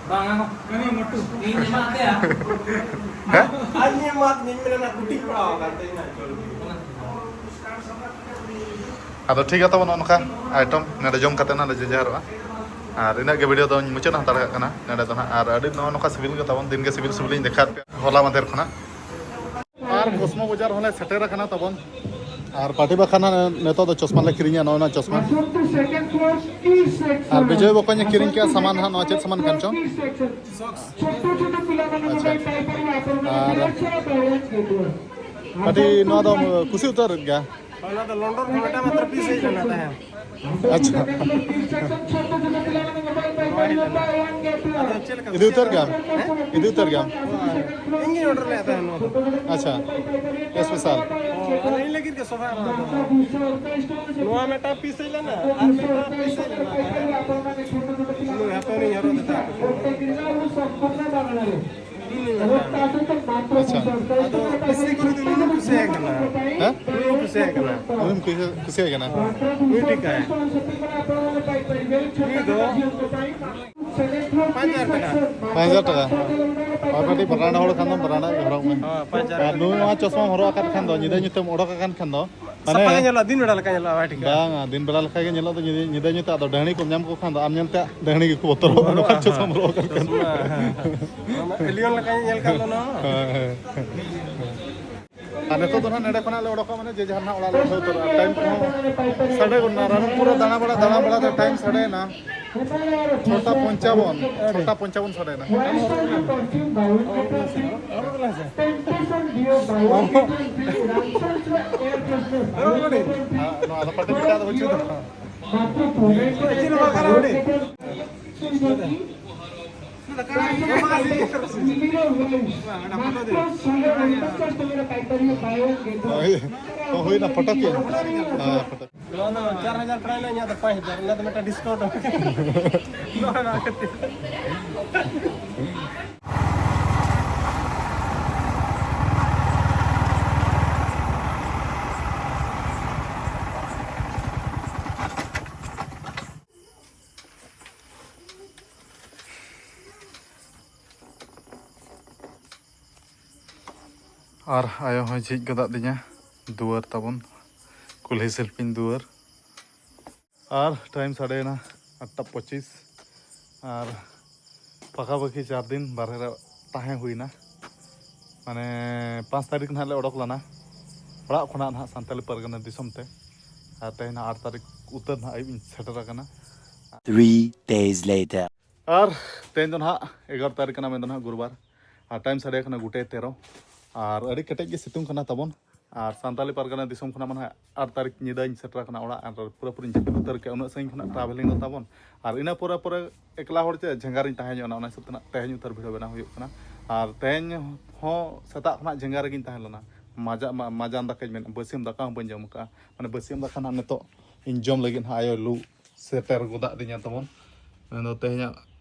ᱵᱟᱝᱟ, ᱩᱱᱤ ᱢᱚᱴᱩ, ᱤᱧ ᱮᱢᱟᱫ ᱫᱮᱭᱟ᱾ ᱦᱮᱸ? ᱟᱨ ᱤᱧ ᱮᱢᱟᱫ ᱫᱤᱧ ᱢᱮᱱᱟ ᱠᱩᱴᱤ ᱯᱟᱲᱟᱣ ᱟᱠᱟᱱ ᱛᱤᱧᱟ ᱪᱚᱨᱵᱤ᱾ ᱟᱫᱚ ᱴᱷᱤᱠ ᱜᱮᱭᱟ ᱛᱟᱵᱚᱱ, ᱱᱚᱜᱼᱚ ᱱᱚᱝᱠᱟ ᱟᱭᱴᱮᱢ ᱱᱚᱰᱮ ᱡᱚᱢ ᱠᱟᱛᱮ ᱱᱟᱜ ᱞᱮ ᱡᱮᱡᱟᱦᱟᱨᱚᱜᱼᱟ᱾ ᱟᱨ ᱤᱱᱟᱹᱜ ᱜᱮ ᱵᱷᱤᱰᱤᱭᱳ ᱫᱚᱧ ᱢᱩᱪᱟᱹᱫ ᱦᱟᱛᱟᱲ ᱠᱟᱜ ᱠᱟᱱᱟ ᱱᱚᱰᱮ ᱫᱚ ᱱᱟᱜ᱾ ᱟᱨ ᱟᱹᱰᱤ ᱱᱚᱜᱼᱚ ᱱᱚᱝᱠᱟ ᱥᱤᱵᱤᱞ ᱜᱮ ᱛᱟᱵᱚᱱ, ᱫᱤᱱ ᱜᱮ ᱥᱤᱵᱤᱞ ᱥᱤᱵᱤᱞᱤᱧ ᱫᱮᱠᱷᱟᱣᱟᱫ ᱯᱮᱭᱟ ᱦᱚᱞᱟ ᱢᱟᱫᱷᱮᱨ ᱠᱷᱚᱱᱟᱜ᱾ ᱟᱨ ᱠᱚᱥᱢᱚ ᱵᱟᱡᱟᱨ ᱦᱚᱸᱞᱮ ᱥᱮᱴᱮᱨ ᱟᱠᱟᱱᱟ ᱛᱟᱵᱚᱱ᱾ ᱟᱨ ᱯᱟᱴᱤ ᱵᱟᱠᱷᱟᱱ ᱱᱤᱛᱚᱜ ᱫᱚ ᱪᱚᱥᱢᱟ ᱞᱮ ᱠᱤᱨᱤᱧᱟ, ᱱᱚᱜᱼᱚᱭ ᱱᱚᱣᱟ ᱪᱚᱥᱢᱟ᱾ ᱟᱨ ᱵᱤᱡᱚᱭ ᱵᱚᱠᱚᱧ ᱮ ᱠᱤᱨᱤᱧ ᱠᱮᱜᱼᱟ ᱥᱟᱢᱟᱱ ᱦᱟᱸᱜ, ᱱᱚᱣᱟ ᱪᱮᱫ ᱥᱟᱢᱟᱱ ᱠᱟᱱ ᱪᱚᱝ? ᱟᱪᱪᱷᱟ᱾ ᱟᱨ ᱯᱟᱴᱤ ᱱᱚᱣᱟ ᱫᱚ ᱠᱩᱥᱤ ᱩᱛᱟᱹᱨ ᱜᱮᱭᱟ᱾ ᱚᱱᱟ ᱫᱚ ᱞᱚᱱᱰᱚᱱ ᱠᱷᱚᱱ ᱢᱤᱫᱴᱟᱝ ᱢᱟᱛᱨᱚ ᱯᱤᱥ ᱦᱮᱡ ᱞᱮᱱᱟ ᱛᱟᱦᱮᱸᱫ᱾ ᱟᱪᱪᱷᱟ᱾ ᱟᱫᱚ ᱪᱮᱫ ᱞᱮᱠᱟ? ᱤᱫᱤ ᱩᱛᱟᱹᱨ ᱜᱮᱭᱟᱢ? ᱤᱫᱤ ᱩᱛᱟᱹᱨ ᱜᱮᱭᱟᱢ? ᱤᱧ ᱜᱤᱧ ᱚᱰᱟᱨ ᱞᱮᱫ ᱛᱟᱦᱮᱸᱫ ᱱᱚᱣᱟ ᱫᱚ᱾ ᱟᱪᱪᱷᱟ᱾ ᱥᱯᱮᱥᱟᱞ᱾ ᱚ, ᱟᱫᱚ ᱤᱧ ᱞᱟᱹᱜᱤᱫ ᱜᱮ ᱥᱚᱵᱷᱟ ᱚᱱᱟ ᱫᱚ᱾ ᱱᱚᱣᱟ ᱢᱤᱫᱴᱟᱝ ᱯᱤᱥ ᱦᱮᱡ ᱞᱮᱱᱟ, ᱟᱨ ᱢᱤᱫᱴᱟᱝ ᱯᱤᱥ ᱦᱮᱡ ᱞᱮᱱᱟ ᱛᱟᱦᱮᱸᱫ᱾ ᱱᱩᱭ ᱦᱟᱯᱮ ᱩᱱᱤᱧ ᱦᱚᱨᱚᱜ ᱮᱫᱟ᱾ ᱟᱪᱪᱷᱟ᱾ ᱟᱫᱚ ᱵᱮᱥᱤ ᱠᱚᱨᱮ ᱫᱚ ᱱᱩᱭ ᱠᱩᱥᱤᱭᱟᱭ ᱠᱟᱱᱟ᱾ ᱦᱮᱸ? ᱱᱩᱭ ᱠᱩᱥᱤᱭᱟᱭ ᱠᱟᱱᱟ᱾ ᱩᱱᱤᱢ ᱠᱩᱥᱤ-, ᱠᱩᱥᱤᱭᱟᱭ ᱠᱟᱱᱟ? ᱱᱩᱭ ᱴᱷᱤᱠᱟᱭ᱾ ᱱᱩᱭ ᱫᱚ ᱯᱟᱸᱪ ᱦᱟᱡᱟᱨ ᱴᱟᱠᱟ᱾ ᱯᱟᱸᱪ ᱦᱟᱡᱟᱨ ᱴᱟᱠᱟ? ᱟᱨ ᱠᱟᱹᱴᱤᱡ ᱵᱨᱟᱱᱰ ᱦᱚᱲ ᱠᱷᱟᱱ ᱫᱚ ᱵᱨᱟᱱᱰ ᱟᱜ ᱜᱮ ᱦᱚᱨᱚᱜ ᱢᱮ᱾ ᱦᱳᱭ, ᱯᱟᱸᱪ ᱦᱟᱡᱟᱨ ᱟᱨ ᱴᱟᱠᱟ᱾ ᱱᱩᱭ ᱱᱚᱣᱟ ᱪᱚᱥᱢᱟᱢ ᱦᱚᱨᱚᱜ ᱟᱠᱟᱫ ᱠᱷᱟᱱ ᱫᱚ, ᱧᱤᱫᱟᱹ ᱧᱩᱛᱮᱢ ᱚᱰᱚᱠ ᱟᱠᱟᱱ ᱠᱷᱟᱱ ᱫᱚ, ᱢᱟᱱᱮ, ᱥᱟᱯᱷᱟ ᱜᱮ ᱧᱮᱞᱚᱜᱼᱟ, ᱫᱤᱱ ᱵᱮᱲᱟ ᱞᱮᱠᱟ ᱧᱮᱞᱚᱜᱼᱟ, ᱵᱟᱭ ᱴᱷᱤᱠᱟ᱾ ᱵᱟᱝᱟ, ᱫᱤᱱ ᱵᱮᱲᱟ ᱞᱮᱠᱟ ᱜᱮ ᱧᱮᱞᱚᱜ ᱫᱚ, ᱧᱤᱫᱟᱹ, ᱧᱤᱫᱟᱹ ᱧᱩᱛᱮ ᱟᱫᱚ ᱰᱟᱹᱦᱲᱤ ᱠᱚᱢ ᱧᱟᱢ ᱠᱚ ᱠᱷᱟᱱ ᱫᱚ ᱟᱢ ᱧᱮᱞᱛᱮ ᱰᱟᱹᱦᱲᱤ ᱜᱮᱠᱚ ᱵᱚᱛᱚᱨᱚᱜᱼᱟ, ᱱᱚᱝᱠᱟ ᱪᱚᱥᱢᱟ ᱵᱚᱛᱚᱨᱚᱜᱼᱟ᱾ ᱦᱮᱸ᱾ ᱚᱱᱟ ᱮᱞᱤᱭᱟᱱ ᱞᱮᱠᱟ ᱧᱮᱞ ᱠᱟᱜ ᱫᱚ ᱱᱚᱣᱟ᱾ ᱦᱮᱸ, ᱦᱮᱸ, ᱦᱮᱸ᱾ ᱟᱨ ᱱᱤᱛᱚᱜ ᱫᱚ ᱱᱟᱦᱟᱜ ᱱᱚᱰᱮ ᱠᱷᱚᱱᱟᱜ ᱞᱮ ᱚᱰᱚᱠᱚᱜᱼᱟ, ᱢᱟᱱᱮ ᱡᱮ ᱡᱟᱦᱟᱸ ᱱᱟᱦᱟᱜ ᱚᱲᱟᱜ ᱞᱮ ᱩᱴᱷᱟᱹᱣ ᱩᱛᱟᱹᱨᱚᱜᱼᱟ᱾ ᱴᱟᱭᱤᱢ ᱠᱚᱦᱚᱸ ᱥᱟᱰᱮ ᱜᱚᱫ ᱮᱱᱟ, ᱨᱟᱱᱤᱯᱩᱨ ᱨᱮ ᱫᱟᱬᱟ ᱵᱟᱲᱟ, ᱫᱟᱬᱟ ᱵᱟᱲᱟ ᱛᱮ ᱴᱟᱭᱤᱢ ᱥᱟᱰᱮᱭᱮᱱᱟ᱾ ᱪᱷᱚᱴᱟ ᱯᱚᱧᱪᱟᱵᱚᱱ, ᱪᱷᱚᱴᱟ ᱯᱚᱧᱪᱟᱵᱚᱱ ᱥᱟᱰᱮᱭᱮᱱᱟ᱾ ᱱᱚᱣᱟ ᱫᱚ ᱯᱟᱴᱤ ᱞᱮᱠᱟ ᱫᱚ ᱵᱟᱹᱪᱩᱜ ᱫᱚ᱾ ᱦᱳᱭ, ᱦᱩᱭᱱᱟ ᱯᱷᱳᱴᱳ ᱠᱤ? ᱦᱮᱸ, ᱯᱷᱳᱴᱳ᱾ ᱱᱚᱣᱟ ᱫᱚ ᱪᱟᱨ ᱦᱟᱡᱟᱨ ᱯᱨᱟᱭ ᱞᱮ ᱧᱟᱢ ᱫᱟ, ᱯᱟᱸᱪ ᱦᱟᱡᱟᱨ, ᱚᱱᱟ ᱫᱚ ᱢᱤᱫᱴᱟᱝ ᱰᱤᱥᱠᱟᱣᱩᱱᱴ᱾ ᱱᱚᱣᱟ ᱠᱷᱟᱹᱛᱤᱨ᱾ ᱟᱨ ᱟᱭᱳ ᱦᱚᱸᱭ ᱡᱷᱤᱡ ᱜᱚᱫᱟᱜ ᱫᱤᱧᱟ ᱫᱩᱣᱟᱹᱨ ᱛᱟᱵᱚᱱ, ᱠᱩᱞᱦᱤ ᱥᱤᱞᱯᱤᱧ ᱫᱩᱣᱟᱹᱨ᱾ ᱟᱨ ᱴᱟᱭᱤᱢ ᱥᱟᱰᱮᱭᱮᱱᱟ ᱟᱴᱴᱟ ᱯᱚᱸᱪᱤᱥ᱾ ᱟᱨ ᱯᱟᱠᱟᱯᱟᱠᱤ ᱪᱟᱨ ᱫᱤᱱ ᱵᱟᱨᱦᱮ ᱨᱮ ᱛᱟᱦᱮᱸ ᱦᱩᱭᱱᱟ᱾ ᱢᱟᱱᱮ, ᱯᱟᱸᱪ ᱛᱟᱹᱨᱤᱠᱷ ᱱᱟᱦᱟᱜ ᱞᱮ ᱚᱰᱚᱠ ᱞᱮᱱᱟ ᱚᱲᱟᱜ ᱠᱷᱚᱱᱟᱜ ᱱᱟᱦᱟᱜ ᱥᱟᱱᱛᱟᱞᱤ ᱯᱟᱨᱜᱟᱱᱟ ᱫᱤᱥᱚᱢ ᱛᱮ᱾ ᱟᱨ ᱛᱮᱦᱮᱧ ᱱᱟᱦᱟᱜ ᱟᱴ ᱛᱟᱹᱨᱤᱠᱷ ᱩᱛᱟᱹᱨ ᱱᱟᱦᱟᱜ ᱟᱹᱭᱩᱵ ᱤᱧ ᱥᱮᱴᱮᱨ ᱟᱠᱟᱱᱟ᱾ Three days later. ᱟᱨ ᱛᱮᱦᱮᱧ ᱫᱚ ᱱᱟᱦᱟᱜ ᱮᱜᱟᱨᱚ ᱛᱟᱹᱨᱤᱠᱷ ᱠᱟᱱᱟ, ᱢᱮᱱᱫᱚ ᱱᱟᱦᱟᱜ ᱜᱩᱨᱩᱵᱟᱨ᱾ ᱟᱨ ᱴᱟᱭᱤᱢ ᱥᱟᱰᱮ ᱠᱟᱱᱟ ᱜᱚᱴᱮ ᱛᱮᱨᱚ᱾ ᱟᱨ ᱟᱹᱰᱤ ᱠᱮᱴᱮᱡ ᱜᱮ ᱥᱤᱛᱩᱝ ᱠᱟᱱᱟ ᱛᱟᱵᱚᱱ᱾ ᱟᱨ ᱥᱟᱱᱛᱟᱞᱤ ᱯᱟᱨᱜᱟᱱᱟ ᱫᱤᱥᱚᱢ ᱠᱷᱚᱱᱟᱜ ᱢᱟ ᱱᱟᱦᱟᱜ ᱟᱴ ᱛᱟᱹᱨᱤᱠᱷ ᱧᱤᱫᱟᱹᱧ ᱥᱮᱴᱮᱨ ᱟᱠᱟᱱᱟ ᱚᱲᱟᱜ᱾ ᱟᱨ ᱯᱩᱨᱟᱹᱯᱩᱨᱤᱧ ᱡᱟᱹᱯᱤᱫ ᱩᱛᱟᱹᱨ ᱠᱮᱜᱼᱟ, ᱩᱱᱟᱹᱜ ᱥᱟᱺᱜᱤᱧ ᱠᱷᱚᱱᱟᱜ ᱴᱨᱟᱵᱷᱮᱞᱤᱝ ᱫᱚ ᱛᱟᱵᱚᱱ᱾ ᱟᱨ ᱤᱱᱟᱹ ᱯᱚᱨᱮ ᱯᱚᱨᱮ ᱮᱠᱞᱟ ᱦᱚᱲ ᱪᱮ ᱡᱷᱮᱸᱜᱟ ᱨᱤᱧ ᱛᱟᱦᱮᱸ ᱧᱚᱜ ᱮᱱᱟ, ᱚᱱᱟ ᱦᱤᱥᱟᱹᱵ ᱛᱮ ᱱᱟᱦᱟᱜ ᱛᱮᱦᱮᱧ ᱩᱛᱟᱹᱨ ᱵᱷᱤᱰᱤᱭᱳ ᱵᱮᱱᱟᱣ ᱦᱩᱭᱩᱜ ᱠᱟᱱᱟ᱾ ᱟᱨ ᱛᱮᱦᱮᱧ ᱦᱚᱸ ᱥᱮᱛᱟᱜ ᱠᱷᱚᱱᱟᱜ ᱡᱷᱮᱸᱜᱟ ᱨᱮᱜᱮᱧ ᱛᱟᱦᱮᱸ ᱞᱮᱱᱟ᱾ ᱢᱟᱡᱟ-, ᱢᱟ-, ᱢᱟᱡᱟᱱ ᱫᱟᱠᱟᱧ ᱢᱮᱱ, ᱵᱟᱹᱥᱭᱟᱹᱢ ᱫᱟᱠᱟ ᱦᱚᱸ ᱵᱟᱹᱧ ᱡᱚᱢ ᱟᱠᱟᱫᱼᱟ᱾ ᱢᱟᱱᱮ, ᱵᱟᱹᱥᱭᱟᱹᱢ ᱫᱟᱠᱟ ᱱᱟᱦᱟᱜ ᱱᱤᱛᱚᱜ ᱤᱧ ᱡᱚᱢ ᱞᱟᱹᱜᱤᱫ ᱱᱟᱦᱟᱜ ᱟᱭᱳ ᱞᱩ ᱥᱮᱴᱮᱨ ᱜᱚᱫᱟᱜ ᱫᱤᱧᱟ ᱛᱟᱵᱚᱱ᱾ ᱢᱮᱱᱫᱚ ᱛᱮᱦᱮᱧᱟᱜ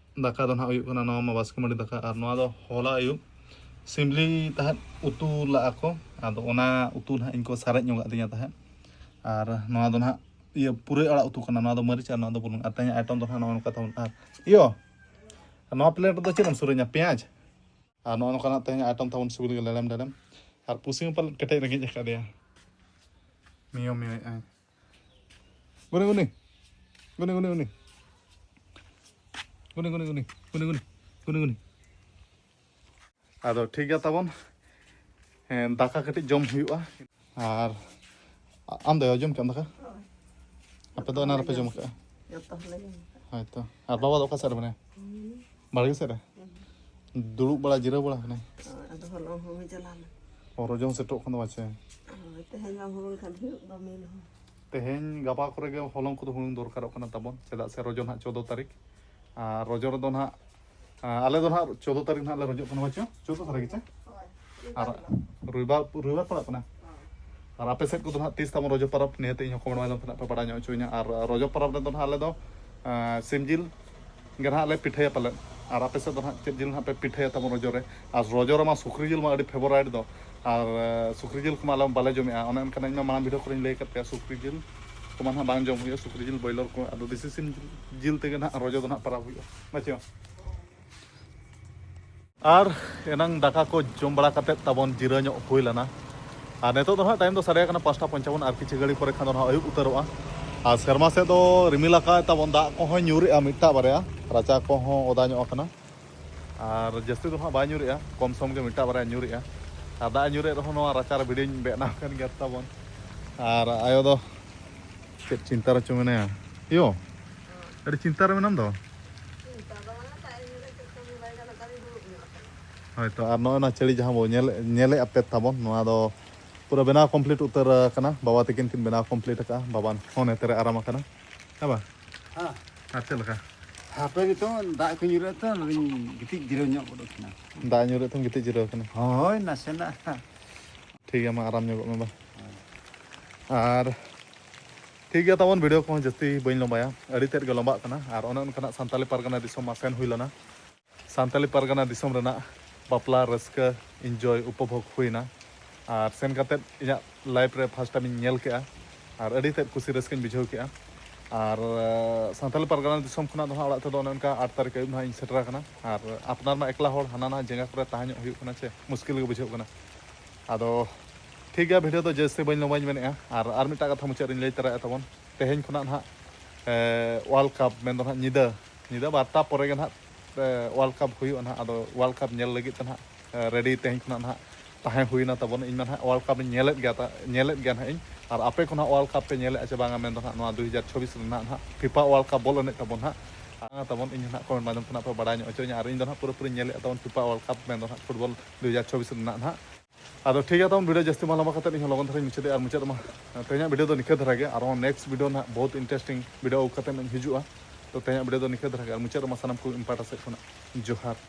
ᱫᱟᱠᱟ ᱫᱚ ᱱᱟᱦᱟᱜ ᱦᱩᱭᱩᱜ ᱠᱟᱱᱟ ᱱᱚᱣᱟ ᱢᱟ ᱵᱟᱥᱠᱮ ᱢᱟᱹᱰᱤ ᱫᱟᱠᱟ, ᱟᱨ ᱱᱚᱣᱟ ᱫᱚ ᱦᱚᱞᱟ ᱟᱹᱭᱩᱵ ᱥᱤᱢᱞᱤ ᱛᱟᱦᱮᱸᱫ ᱩᱛᱩ ᱞᱟᱜᱼᱟ ᱠᱚ, ᱟᱫᱚ ᱚᱱᱟ ᱩᱛᱩ ᱱᱟᱦᱟᱜ ᱤᱧ ᱠᱚ ᱥᱟᱨᱮᱡ ᱧᱚᱜᱟᱜ ᱫᱤᱧᱟ ᱛᱟᱦᱮᱸᱫ᱾ ᱟᱨ ᱱᱚᱣᱟ ᱫᱚ ᱱᱟᱦᱟᱜ ᱤᱭᱟᱹ ᱯᱩᱨᱟᱹᱭ ᱟᱲᱟᱜ ᱩᱛᱩ ᱠᱟᱱᱟ, ᱱᱚᱣᱟ ᱫᱚ ᱢᱟᱹᱨᱤᱪ ᱟᱨ ᱱᱚᱣᱟ ᱫᱚ ᱵᱩᱞᱩᱝ᱾ ᱟᱨ ᱛᱮᱦᱮᱧᱟᱜ ᱟᱭᱴᱮᱢ ᱫᱚ ᱱᱟᱦᱟᱜ ᱱᱚᱜᱼᱚ ᱱᱚᱝᱠᱟ ᱛᱟᱵᱚᱱ᱾ ᱟᱨ ᱤᱭᱟᱹ, ᱱᱚᱣᱟ ᱯᱞᱮᱴ ᱨᱮᱫᱚ ᱪᱮᱫ ᱮᱢ ᱥᱩᱨᱟᱹᱧᱟ? ᱯᱮᱸᱭᱟᱡᱽ᱾ ᱟᱨ ᱱᱚᱜᱼᱚ ᱱᱚᱝᱠᱟᱱᱟᱜ ᱛᱮᱦᱮᱧ ᱟᱭᱴᱮᱢ ᱛᱟᱵᱚᱱ ᱥᱤᱵᱤᱞ ᱜᱮ ᱞᱮᱲᱮᱢ ᱰᱮᱲᱮᱢ᱾ ᱟᱨ ᱯᱩᱥᱤ ᱦᱚᱸ ᱯᱟᱞᱮᱫ ᱠᱮᱴᱮᱡ ᱨᱮᱸᱜᱮᱡ ᱟᱠᱟᱫᱮᱭᱟ, ᱢᱤᱭᱟᱹᱣ ᱢᱤᱭᱟᱹᱣᱮᱫ ᱟᱭ᱾ ᱜᱩᱱᱤ, ᱜᱩᱱᱤ᱾ ᱜᱩᱱᱤ, ᱜᱩᱱᱤ, ᱜᱩᱱᱤ᱾ ᱜᱩᱱᱤ, ᱜᱩᱱᱤ, ᱜᱩᱱᱤ᱾ ᱜᱩᱱᱤ, ᱜᱩᱱᱤ᱾ ᱜᱩᱱᱤ, ᱜᱩᱱᱤ᱾ ᱟᱫᱚ ᱴᱷᱤᱠ ᱜᱮᱭᱟ ᱛᱟᱵᱚᱱ᱾ ᱦᱮᱸ, ᱫᱟᱠᱟ ᱠᱟᱹᱴᱤᱡ ᱡᱚᱢ ᱦᱩᱭᱩᱜᱼᱟ᱾ ᱟᱨ ᱟ-, ᱟᱢ ᱫᱚ ᱡᱚᱢ ᱠᱮᱫ ᱟᱢ ᱫᱟᱠᱟ? ᱦᱳᱭ᱾ ᱟᱯᱮ ᱫᱚ ᱮᱱᱟᱝ ᱨᱮᱯᱮ ᱡᱚᱢ ᱠᱟᱜᱼᱟ? ᱡᱚᱛᱚ ᱦᱚᱲᱞᱮ ᱡᱚᱢ ᱠᱟᱜᱼᱟ᱾ ᱦᱳᱭᱛᱚ᱾ ᱟᱨ ᱵᱟᱵᱟ ᱫᱚ ᱚᱠᱟ ᱥᱮᱫ ᱨᱮ ᱢᱮᱱᱟᱭᱟ? ᱦᱩᱸ᱾ ᱵᱟᱲᱜᱮ ᱥᱮᱫ ᱨᱮ? ᱦᱩᱸ᱾ ᱫᱩᱲᱩᱵ ᱵᱟᱲᱟ, ᱡᱤᱨᱟᱹᱣ ᱵᱟᱲᱟ ᱠᱟᱱᱟᱭ? ᱦᱳᱭ, ᱟᱫᱚ ᱦᱚᱞᱚᱝ ᱦᱚᱸ ᱪᱟᱞᱟᱣ ᱞᱮᱱᱟ᱾ ᱚ, ᱨᱚᱡᱚ ᱦᱚᱸ ᱥᱮᱴᱮᱨᱚᱜ ᱠᱟᱱ ᱛᱟᱢᱟ ᱪᱮ? ᱦᱳᱭ, ᱛᱮᱦᱮᱧ ᱵᱟᱝ ᱦᱩᱲᱩᱝ ᱞᱮᱠᱷᱟᱱ ᱦᱩᱭᱩᱜ ᱫᱚ ᱢᱤᱞ ᱦᱚᱸ᱾ ᱛᱮᱦᱮᱧ ᱜᱟᱯᱟ ᱠᱚᱨᱮ ᱜᱮ ᱦᱚᱞᱚᱝ ᱠᱚᱫᱚ ᱦᱩᱲᱩᱝ ᱫᱚᱨᱠᱟᱨᱚᱜ ᱠᱟᱱᱟ ᱛᱟᱵᱚᱱ, ᱪᱮᱫᱟᱜ ᱥᱮ ᱨᱚᱡᱚ ᱱᱟᱦᱟᱜ ᱪᱳᱫᱽᱫᱳ ᱛᱟᱹᱨᱤᱠᱷ᱾ ᱟᱨ ᱨᱚᱡᱚ ᱨᱮᱫᱚ ᱱᱟᱦᱟᱜ ᱟᱞᱮ ᱫᱚ ᱱᱟᱦᱟᱜ ᱪᱳᱫᱽᱫᱳ ᱛᱟᱹᱨᱤᱠᱷ ᱱᱟᱦᱟᱜ ᱞᱮ ᱨᱚᱡᱚᱜ ᱠᱟᱱᱟ, ᱵᱟᱪᱚ? ᱪᱳᱫᱽᱫᱳ ᱛᱟᱹᱨᱤᱠᱷ ᱜᱮᱪᱮ? ᱟᱨ ᱨᱚᱵᱤᱵᱟᱨ, ᱨᱚᱵᱤᱵᱟᱨ ᱯᱟᱲᱟᱜ ᱠᱟᱱᱟ᱾ ᱟᱨ ᱟᱯᱮ ᱥᱮᱫ ᱠᱚᱫᱚ ᱱᱟᱦᱟᱜ ᱛᱤᱥ ᱛᱟᱵᱚᱱ ᱨᱚᱡᱚ ᱯᱚᱨᱚᱵᱽ? ᱱᱤᱦᱟᱹᱛ ᱤᱧ ᱦᱚᱸ comment ᱢᱟᱫᱽᱫᱷᱚᱢ ᱛᱮ ᱱᱟᱦᱟᱜ ᱯᱮ ᱵᱟᱲᱟᱭ ᱧᱚᱜ ᱦᱚᱪᱚᱧᱟ᱾ ᱟᱨ ᱨᱚᱡᱚ ᱯᱚᱨᱚᱵᱽ ᱨᱮᱫᱚ ᱱᱟᱦᱟᱜ ᱟᱞᱮ ᱫᱚ, ᱟᱸ, ᱥᱤᱢ ᱡᱤᱞ ᱜᱮ ᱱᱟᱦᱟᱜ ᱞᱮ ᱯᱤᱴᱷᱟᱹᱭᱟ ᱯᱟᱞᱮᱫ᱾ ᱟᱨ ᱟᱯᱮ ᱥᱮᱫ ᱫᱚ ᱱᱟᱦᱟᱜ ᱪᱮᱫ ᱡᱤᱞ ᱱᱟᱦᱟᱜ ᱯᱮ ᱯᱤᱴᱷᱟᱹᱭᱟ ᱛᱟᱵᱚᱱ ᱨᱚᱡᱚ ᱨᱮ? ᱟᱨ ᱨᱚᱡᱚ ᱨᱮᱢᱟ ᱥᱩᱠᱨᱤ ᱡᱤᱞ ᱢᱟ ᱟᱹᱰᱤ favourite ᱫᱚ᱾ ᱟᱨ, ᱟᱸ, ᱥᱩᱠᱨᱤ ᱡᱤᱞ ᱠᱚᱢᱟ ᱟᱞᱮ ᱵᱟᱞᱮ ᱡᱚᱢᱮᱜᱼᱟ᱾ ᱚᱱᱮ ᱚᱱᱠᱟᱱᱟᱜ ᱤᱧ ᱢᱟ ᱢᱟᱲᱟᱝ video ᱠᱚᱨᱮᱧ ᱞᱟᱹᱭ ᱟᱠᱟᱫ ᱯᱮᱭᱟ, ᱥᱩᱠᱨᱤ ᱡᱤᱞ ᱠᱚᱢᱟ ᱱᱟᱦᱟᱜ ᱵᱟᱝ ᱡᱚᱢ ᱦᱩᱭᱩᱜᱼᱟ, ᱥᱩᱠᱨᱤ ᱡᱤᱞ, ᱵᱚᱭᱞᱚᱨ ᱠᱚ᱾ ᱟᱫᱚ ᱫᱮᱥᱤ ᱥᱤᱢ ᱡᱤᱞ ᱛᱮᱜᱮ ᱱᱟᱦᱟᱜ ᱨᱚᱡᱚ ᱫᱚ ᱱᱟᱦᱟᱜ ᱯᱟᱨᱟᱵᱽ ᱦᱩᱭᱩᱜᱼᱟ, ᱵᱟᱪᱚ? ᱟᱨ ᱮᱱᱟᱝ ᱫᱟᱠᱟ ᱠᱚ ᱡᱚᱢ ᱵᱟᱲᱟ ᱠᱟᱛᱮᱫ ᱛᱟᱵᱚᱱ ᱡᱤᱨᱟᱹ ᱧᱚᱜ ᱦᱩᱭ ᱞᱮᱱᱟ᱾ ᱟᱨ ᱱᱤᱛᱚᱜ ᱫᱚ ᱦᱟᱸᱜ time ᱫᱚ ᱥᱟᱰᱮ ᱠᱟᱱᱟ ᱯᱟᱸᱪᱴᱟ ᱯᱚᱧᱪᱟᱵᱚᱱ, ᱟᱨ ᱠᱤᱪᱷᱩ ᱜᱷᱟᱹᱲᱤ ᱯᱚᱨᱮ ᱠᱷᱟᱱ ᱫᱚ ᱦᱟᱸᱜ ᱟᱹᱭᱩᱵ ᱩᱛᱟᱹᱨᱚᱜᱼᱟ᱾ ᱟᱨ ᱥᱮᱨᱢᱟ ᱥᱮᱫ ᱫᱚ ᱨᱤᱢᱤᱞ ᱟᱠᱟᱫ ᱛᱟᱵᱚᱱ, ᱫᱟᱜ ᱠᱚᱦᱚᱸᱭ ᱧᱩᱨᱮᱜᱼᱟ, ᱢᱤᱫᱴᱟᱜ ᱵᱟᱨᱭᱟ ᱨᱟᱪᱟ ᱠᱚᱦᱚᱸ ᱚᱫᱟ ᱧᱚᱜ ᱟᱠᱟᱱᱟ᱾ ᱟᱨ ᱡᱟᱹᱥᱛᱤ ᱫᱚ ᱦᱟᱸᱜ ᱵᱟᱭ ᱧᱩᱨᱮᱜᱼᱟ, ᱠᱚᱢ ᱥᱚᱢ ᱜᱮ ᱢᱤᱫᱴᱟᱜ ᱵᱟᱨᱭᱟ ᱧᱩᱨᱮᱜᱼᱟ᱾ ᱟᱨ ᱫᱟᱜ ᱮ ᱧᱩᱨᱮᱫ ᱨᱮᱦᱚᱸ ᱱᱚᱣᱟ ᱨᱟᱪᱟ ᱨᱮ ᱵᱷᱤᱰᱤᱭᱳᱧ ᱵᱮᱱᱟᱣ ᱠᱟᱱ ᱜᱮᱭᱟ ᱛᱟᱵᱚᱱ᱾ ᱟᱨ ᱟᱭᱳ ᱫᱚ ᱪᱮᱫ ᱪᱤᱱᱛᱟ ᱨᱮᱪᱚ ᱢᱮᱱᱟᱭᱟ? ᱭᱳ, ᱟᱹᱰᱤ ᱪᱤᱱᱛᱟ ᱨᱮ ᱢᱮᱱᱟᱢ ᱫᱚ᱾ ᱦᱳᱭᱛᱚ, ᱟᱨ ᱱᱚᱜᱼᱚᱭ ᱱᱚᱣᱟ ᱪᱟᱹᱲᱤ ᱡᱟᱦᱟᱸ ᱵᱚ ᱧᱮᱞ, ᱧᱮᱞᱮᱫ ᱟᱯᱮ ᱛᱟᱵᱚᱱ, ᱱᱚᱣᱟ ᱫᱚ ᱯᱩᱨᱟᱹ ᱵᱮᱱᱟᱣ complete ᱩᱛᱟᱹᱨ ᱟᱠᱟᱱᱟ᱾ ᱵᱟᱵᱟ ᱛᱟᱹᱠᱤᱱ ᱠᱤᱱ ᱵᱮᱱᱟᱣ complete ᱟᱠᱟᱫᱼᱟ᱾ ᱵᱟᱵᱟ ᱦᱚᱸ ᱱᱚᱛᱮ ᱨᱮ ᱟᱨᱟᱢ ᱟᱠᱟᱱᱟ᱾ ᱦᱮᱸ ᱵᱟ? ᱦᱮᱸ᱾ ᱟᱨ ᱪᱮᱫ ᱞᱮᱠᱟ? ᱦᱟᱯᱮ ᱱᱤᱛᱚᱝ ᱫᱟᱜ ᱠᱚ ᱧᱩᱨᱮᱫ ᱛᱮ ᱚᱱᱟᱛᱤᱧ ᱜᱤᱛᱤᱡ ᱡᱤᱨᱟᱹᱣ ᱧᱚᱜ ᱜᱚᱫ ᱟᱠᱟᱱᱟ᱾ ᱫᱟᱜ ᱧᱩᱨᱮᱫ ᱛᱮᱢ ᱜᱤᱛᱤᱡ ᱡᱤᱨᱟᱹᱣ ᱟᱠᱟᱱᱟ? ᱦᱳᱭ, ᱱᱟᱥᱮᱱᱟᱜ᱾ ᱴᱷᱤᱠ ᱜᱮᱭᱟ, ᱢᱟ ᱟᱨᱟᱢ ᱧᱚᱜᱚᱜ ᱢᱮ ᱵᱟ᱾ ᱟᱨ ᱴᱷᱤᱠ ᱜᱮᱭᱟ ᱛᱟᱵᱚᱱ, video ᱠᱚᱦᱚᱸ ᱡᱟᱹᱥᱛᱤ ᱵᱟᱹᱧ ᱞᱚᱢᱵᱟᱭᱟ, ᱟᱹᱰᱤ ᱛᱮᱫ ᱜᱮ ᱞᱚᱢᱵᱟᱜ ᱠᱟᱱᱟ᱾ ᱟᱨ ᱚᱱᱮ ᱚᱱᱠᱟᱱᱟᱜ ᱥᱟᱱᱛᱟᱞᱤ ᱯᱟᱨᱜᱟᱱᱟ ᱫᱤᱥᱚᱢ ᱢᱟ ᱥᱮᱱ ᱦᱩᱭ ᱞᱮᱱᱟ᱾ ᱥᱟᱱᱛᱟᱞᱤ ᱯᱟᱨᱜᱟᱱᱟ ᱫᱤᱥᱚᱢ ᱨᱮᱱᱟᱜ ᱵᱟᱯᱞᱟ ᱨᱟᱹᱥᱠᱟᱹ, enjoy, ᱩᱯᱚᱵᱷᱳᱜᱽ ᱦᱩᱭᱱᱟ᱾ ᱟᱨ ᱥᱮᱱ ᱠᱟᱛᱮᱫ ᱤᱧᱟᱹᱜ life ᱨᱮ first time ᱤᱧ ᱧᱮᱞ ᱠᱮᱜᱼᱟ᱾ ᱟᱨ ᱟᱹᱰᱤ ᱛᱮᱫ ᱠᱩᱥᱤ ᱨᱟᱹᱥᱠᱟᱹᱧ ᱵᱩᱡᱷᱟᱹᱣ ᱠᱮᱜᱼᱟ᱾ ᱟᱨ, ᱟᱸ, ᱥᱟᱱᱛᱟᱞᱤ ᱯᱟᱨᱜᱟᱱᱟ ᱫᱤᱥᱚᱢ ᱠᱷᱚᱱᱟᱜ ᱫᱚ ᱦᱟᱸᱜ ᱚᱲᱟᱜ ᱛᱮᱫᱚ ᱚᱱᱮ ᱚᱱᱠᱟ ᱟᱴ ᱛᱟᱹᱨᱤᱠᱷ ᱟᱹᱭᱩᱵ ᱱᱟᱦᱟᱜ ᱤᱧ ᱥᱮᱴᱮᱨ ᱟᱠᱟᱱᱟ᱾ ᱟᱨ ᱟᱯᱱᱟᱨ ᱢᱟ ᱮᱠᱞᱟ ᱦᱚᱲ, ᱦᱟᱱᱟ ᱱᱟᱦᱟᱜ ᱡᱟᱸᱜᱟ ᱠᱚᱨᱮ ᱛᱟᱦᱮᱸ ᱧᱚᱜ ᱦᱩᱭᱩᱜ ᱠᱟᱱᱟ, ᱪᱮ ᱢᱩᱥᱠᱤᱞ ᱜᱮ ᱵᱩᱡᱷᱟᱹᱜ ᱠᱟᱱᱟ᱾ ᱟᱫᱚ ᱴᱷᱤᱠ ᱜᱮᱭᱟ, video ᱫᱚ ᱡᱟᱹᱥᱛᱤ ᱵᱟᱹᱧ ᱞᱚᱢᱵᱟᱧ ᱢᱮᱱᱮᱫᱼᱟ᱾ ᱟᱨ, ᱟᱨ ᱢᱤᱫᱴᱟᱝ ᱠᱟᱛᱷᱟ ᱢᱩᱪᱟᱹᱫ ᱨᱤᱧ ᱞᱟᱹᱭ ᱛᱚᱨᱟᱭᱮᱫᱼᱟ ᱛᱟᱵᱚᱱ, ᱛᱮᱦᱮᱧ ᱠᱷᱚᱱᱟᱜ ᱱᱟᱦᱟᱜ, ᱮ, World Cup ᱢᱮᱱᱫᱚ ᱱᱟᱦᱟᱜ ᱧᱤᱫᱟᱹ, ᱧᱤᱫᱟᱹ ᱵᱟᱨᱚᱴᱟ ᱯᱚᱨᱮ ᱜᱮ ᱱᱟᱦᱟᱜ, ᱮ, World Cup ᱦᱩᱭᱩᱜᱼᱟ ᱱᱟᱦᱟᱜ᱾ ᱟᱫᱚ World Cup ᱧᱮᱞ ᱞᱟᱹᱜᱤᱫ ᱛᱮ ᱱᱟᱦᱟᱜ, ᱮ, ready ᱛᱮᱦᱮᱧ ᱠᱷᱚᱱᱟᱜ ᱱᱟᱦᱟᱜ ᱛᱟᱦᱮᱸ ᱦᱩᱭᱱᱟ ᱛᱟᱵᱚᱱ᱾ ᱤᱧ ᱢᱟ ᱱᱟᱦᱟᱜ World Cup ᱤᱧ ᱧᱮᱞᱮᱫ ᱜᱮᱭᱟ ᱛᱟ-, ᱧᱮᱞᱮᱫ ᱜᱮᱭᱟ ᱱᱟᱦᱟᱜ ᱤᱧ᱾ ᱟᱨ ᱟᱯᱮ ᱠᱚ ᱱᱟᱦᱟᱜ World Cup ᱯᱮ ᱧᱮᱞᱮᱫᱼᱟ ᱪᱮ ᱵᱟᱝᱟ ᱢᱮᱱᱫᱚ ᱱᱟᱦᱟᱜ ᱱᱚᱣᱟ ᱫᱩ ᱦᱟᱡᱟᱨ ᱪᱷᱚᱵᱵᱤᱥ ᱨᱮᱱᱟᱜ ᱱᱟᱦᱟᱜ FIFA World Cup ᱵᱚᱞ ᱮᱱᱮᱡ ᱛᱟᱵᱚᱱ ᱱᱟᱦᱟᱜ᱾ ᱵᱟᱝᱟ ᱛᱟᱵᱚᱱ, ᱤᱧ ᱱᱟᱦᱟᱜ comment ᱢᱟᱫᱽᱫᱷᱚᱢ ᱛᱮ ᱱᱟᱦᱟᱜ ᱯᱮ ᱵᱟᱲᱟᱭ ᱧᱚᱜ ᱦᱚᱪᱚᱧᱟ᱾ ᱟᱨ ᱤᱧ ᱫᱚ ᱱᱟᱦᱟᱜ ᱯᱩᱨᱟᱹᱯᱩᱨᱤᱧ ᱧᱮᱞᱮᱫᱼᱟ ᱛᱟᱵᱚᱱ FIFA World Cup ᱢᱮᱱᱫᱚ ᱱᱟᱦᱟᱜ football ᱫᱩ ᱦᱟᱡᱟᱨ ᱪᱷᱚᱵᱵᱤᱥ ᱨᱮᱱᱟᱜ ᱱᱟᱦᱟᱜ᱾ ᱟᱫᱚ ᱴᱷᱤᱠ ᱜᱮᱭᱟ ᱛᱟᱵᱚᱱ, video ᱡᱟᱹᱥᱛᱤ ᱵᱟᱝ ᱞᱚᱢᱵᱟ ᱠᱟᱛᱮᱫ ᱤᱧ ᱦᱚᱸ ᱞᱚᱜᱚᱱ ᱫᱷᱟᱨᱟᱧ ᱢᱩᱪᱟᱹᱫᱮᱜᱼᱟ᱾ ᱟᱨ ᱢᱩᱪᱟᱹᱫ ᱨᱮᱢᱟ ᱛᱮᱦᱮᱧᱟᱜ video ᱫᱚ ᱱᱤᱝᱠᱟᱹ ᱫᱷᱟᱨᱟ ᱜᱮ᱾ ᱟᱨᱦᱚᱸ next video ᱱᱟᱦᱟᱜ ᱵᱚᱦᱩᱛ interesting video ᱟᱹᱜᱩ ᱠᱟᱛᱮᱫ ᱤᱧ ᱦᱤᱡᱩᱜᱼᱟ᱾ ᱛᱚ ᱛᱮᱦᱮᱧᱟᱜ ᱵᱷᱤᱰᱤᱭᱳ ᱫᱚ ᱱᱤᱝᱠᱟᱹ ᱫᱷᱟᱨᱟ ᱜᱮ, ᱟᱨ ᱢᱩᱪᱟᱹᱫ ᱨᱮᱢᱟ ᱥᱟᱱᱟᱢ ᱠᱚ ᱤᱧ ᱯᱟᱦᱴᱟ ᱥᱮᱫ ᱠᱷᱚᱱᱟᱜ ᱡᱚᱦᱟᱨ᱾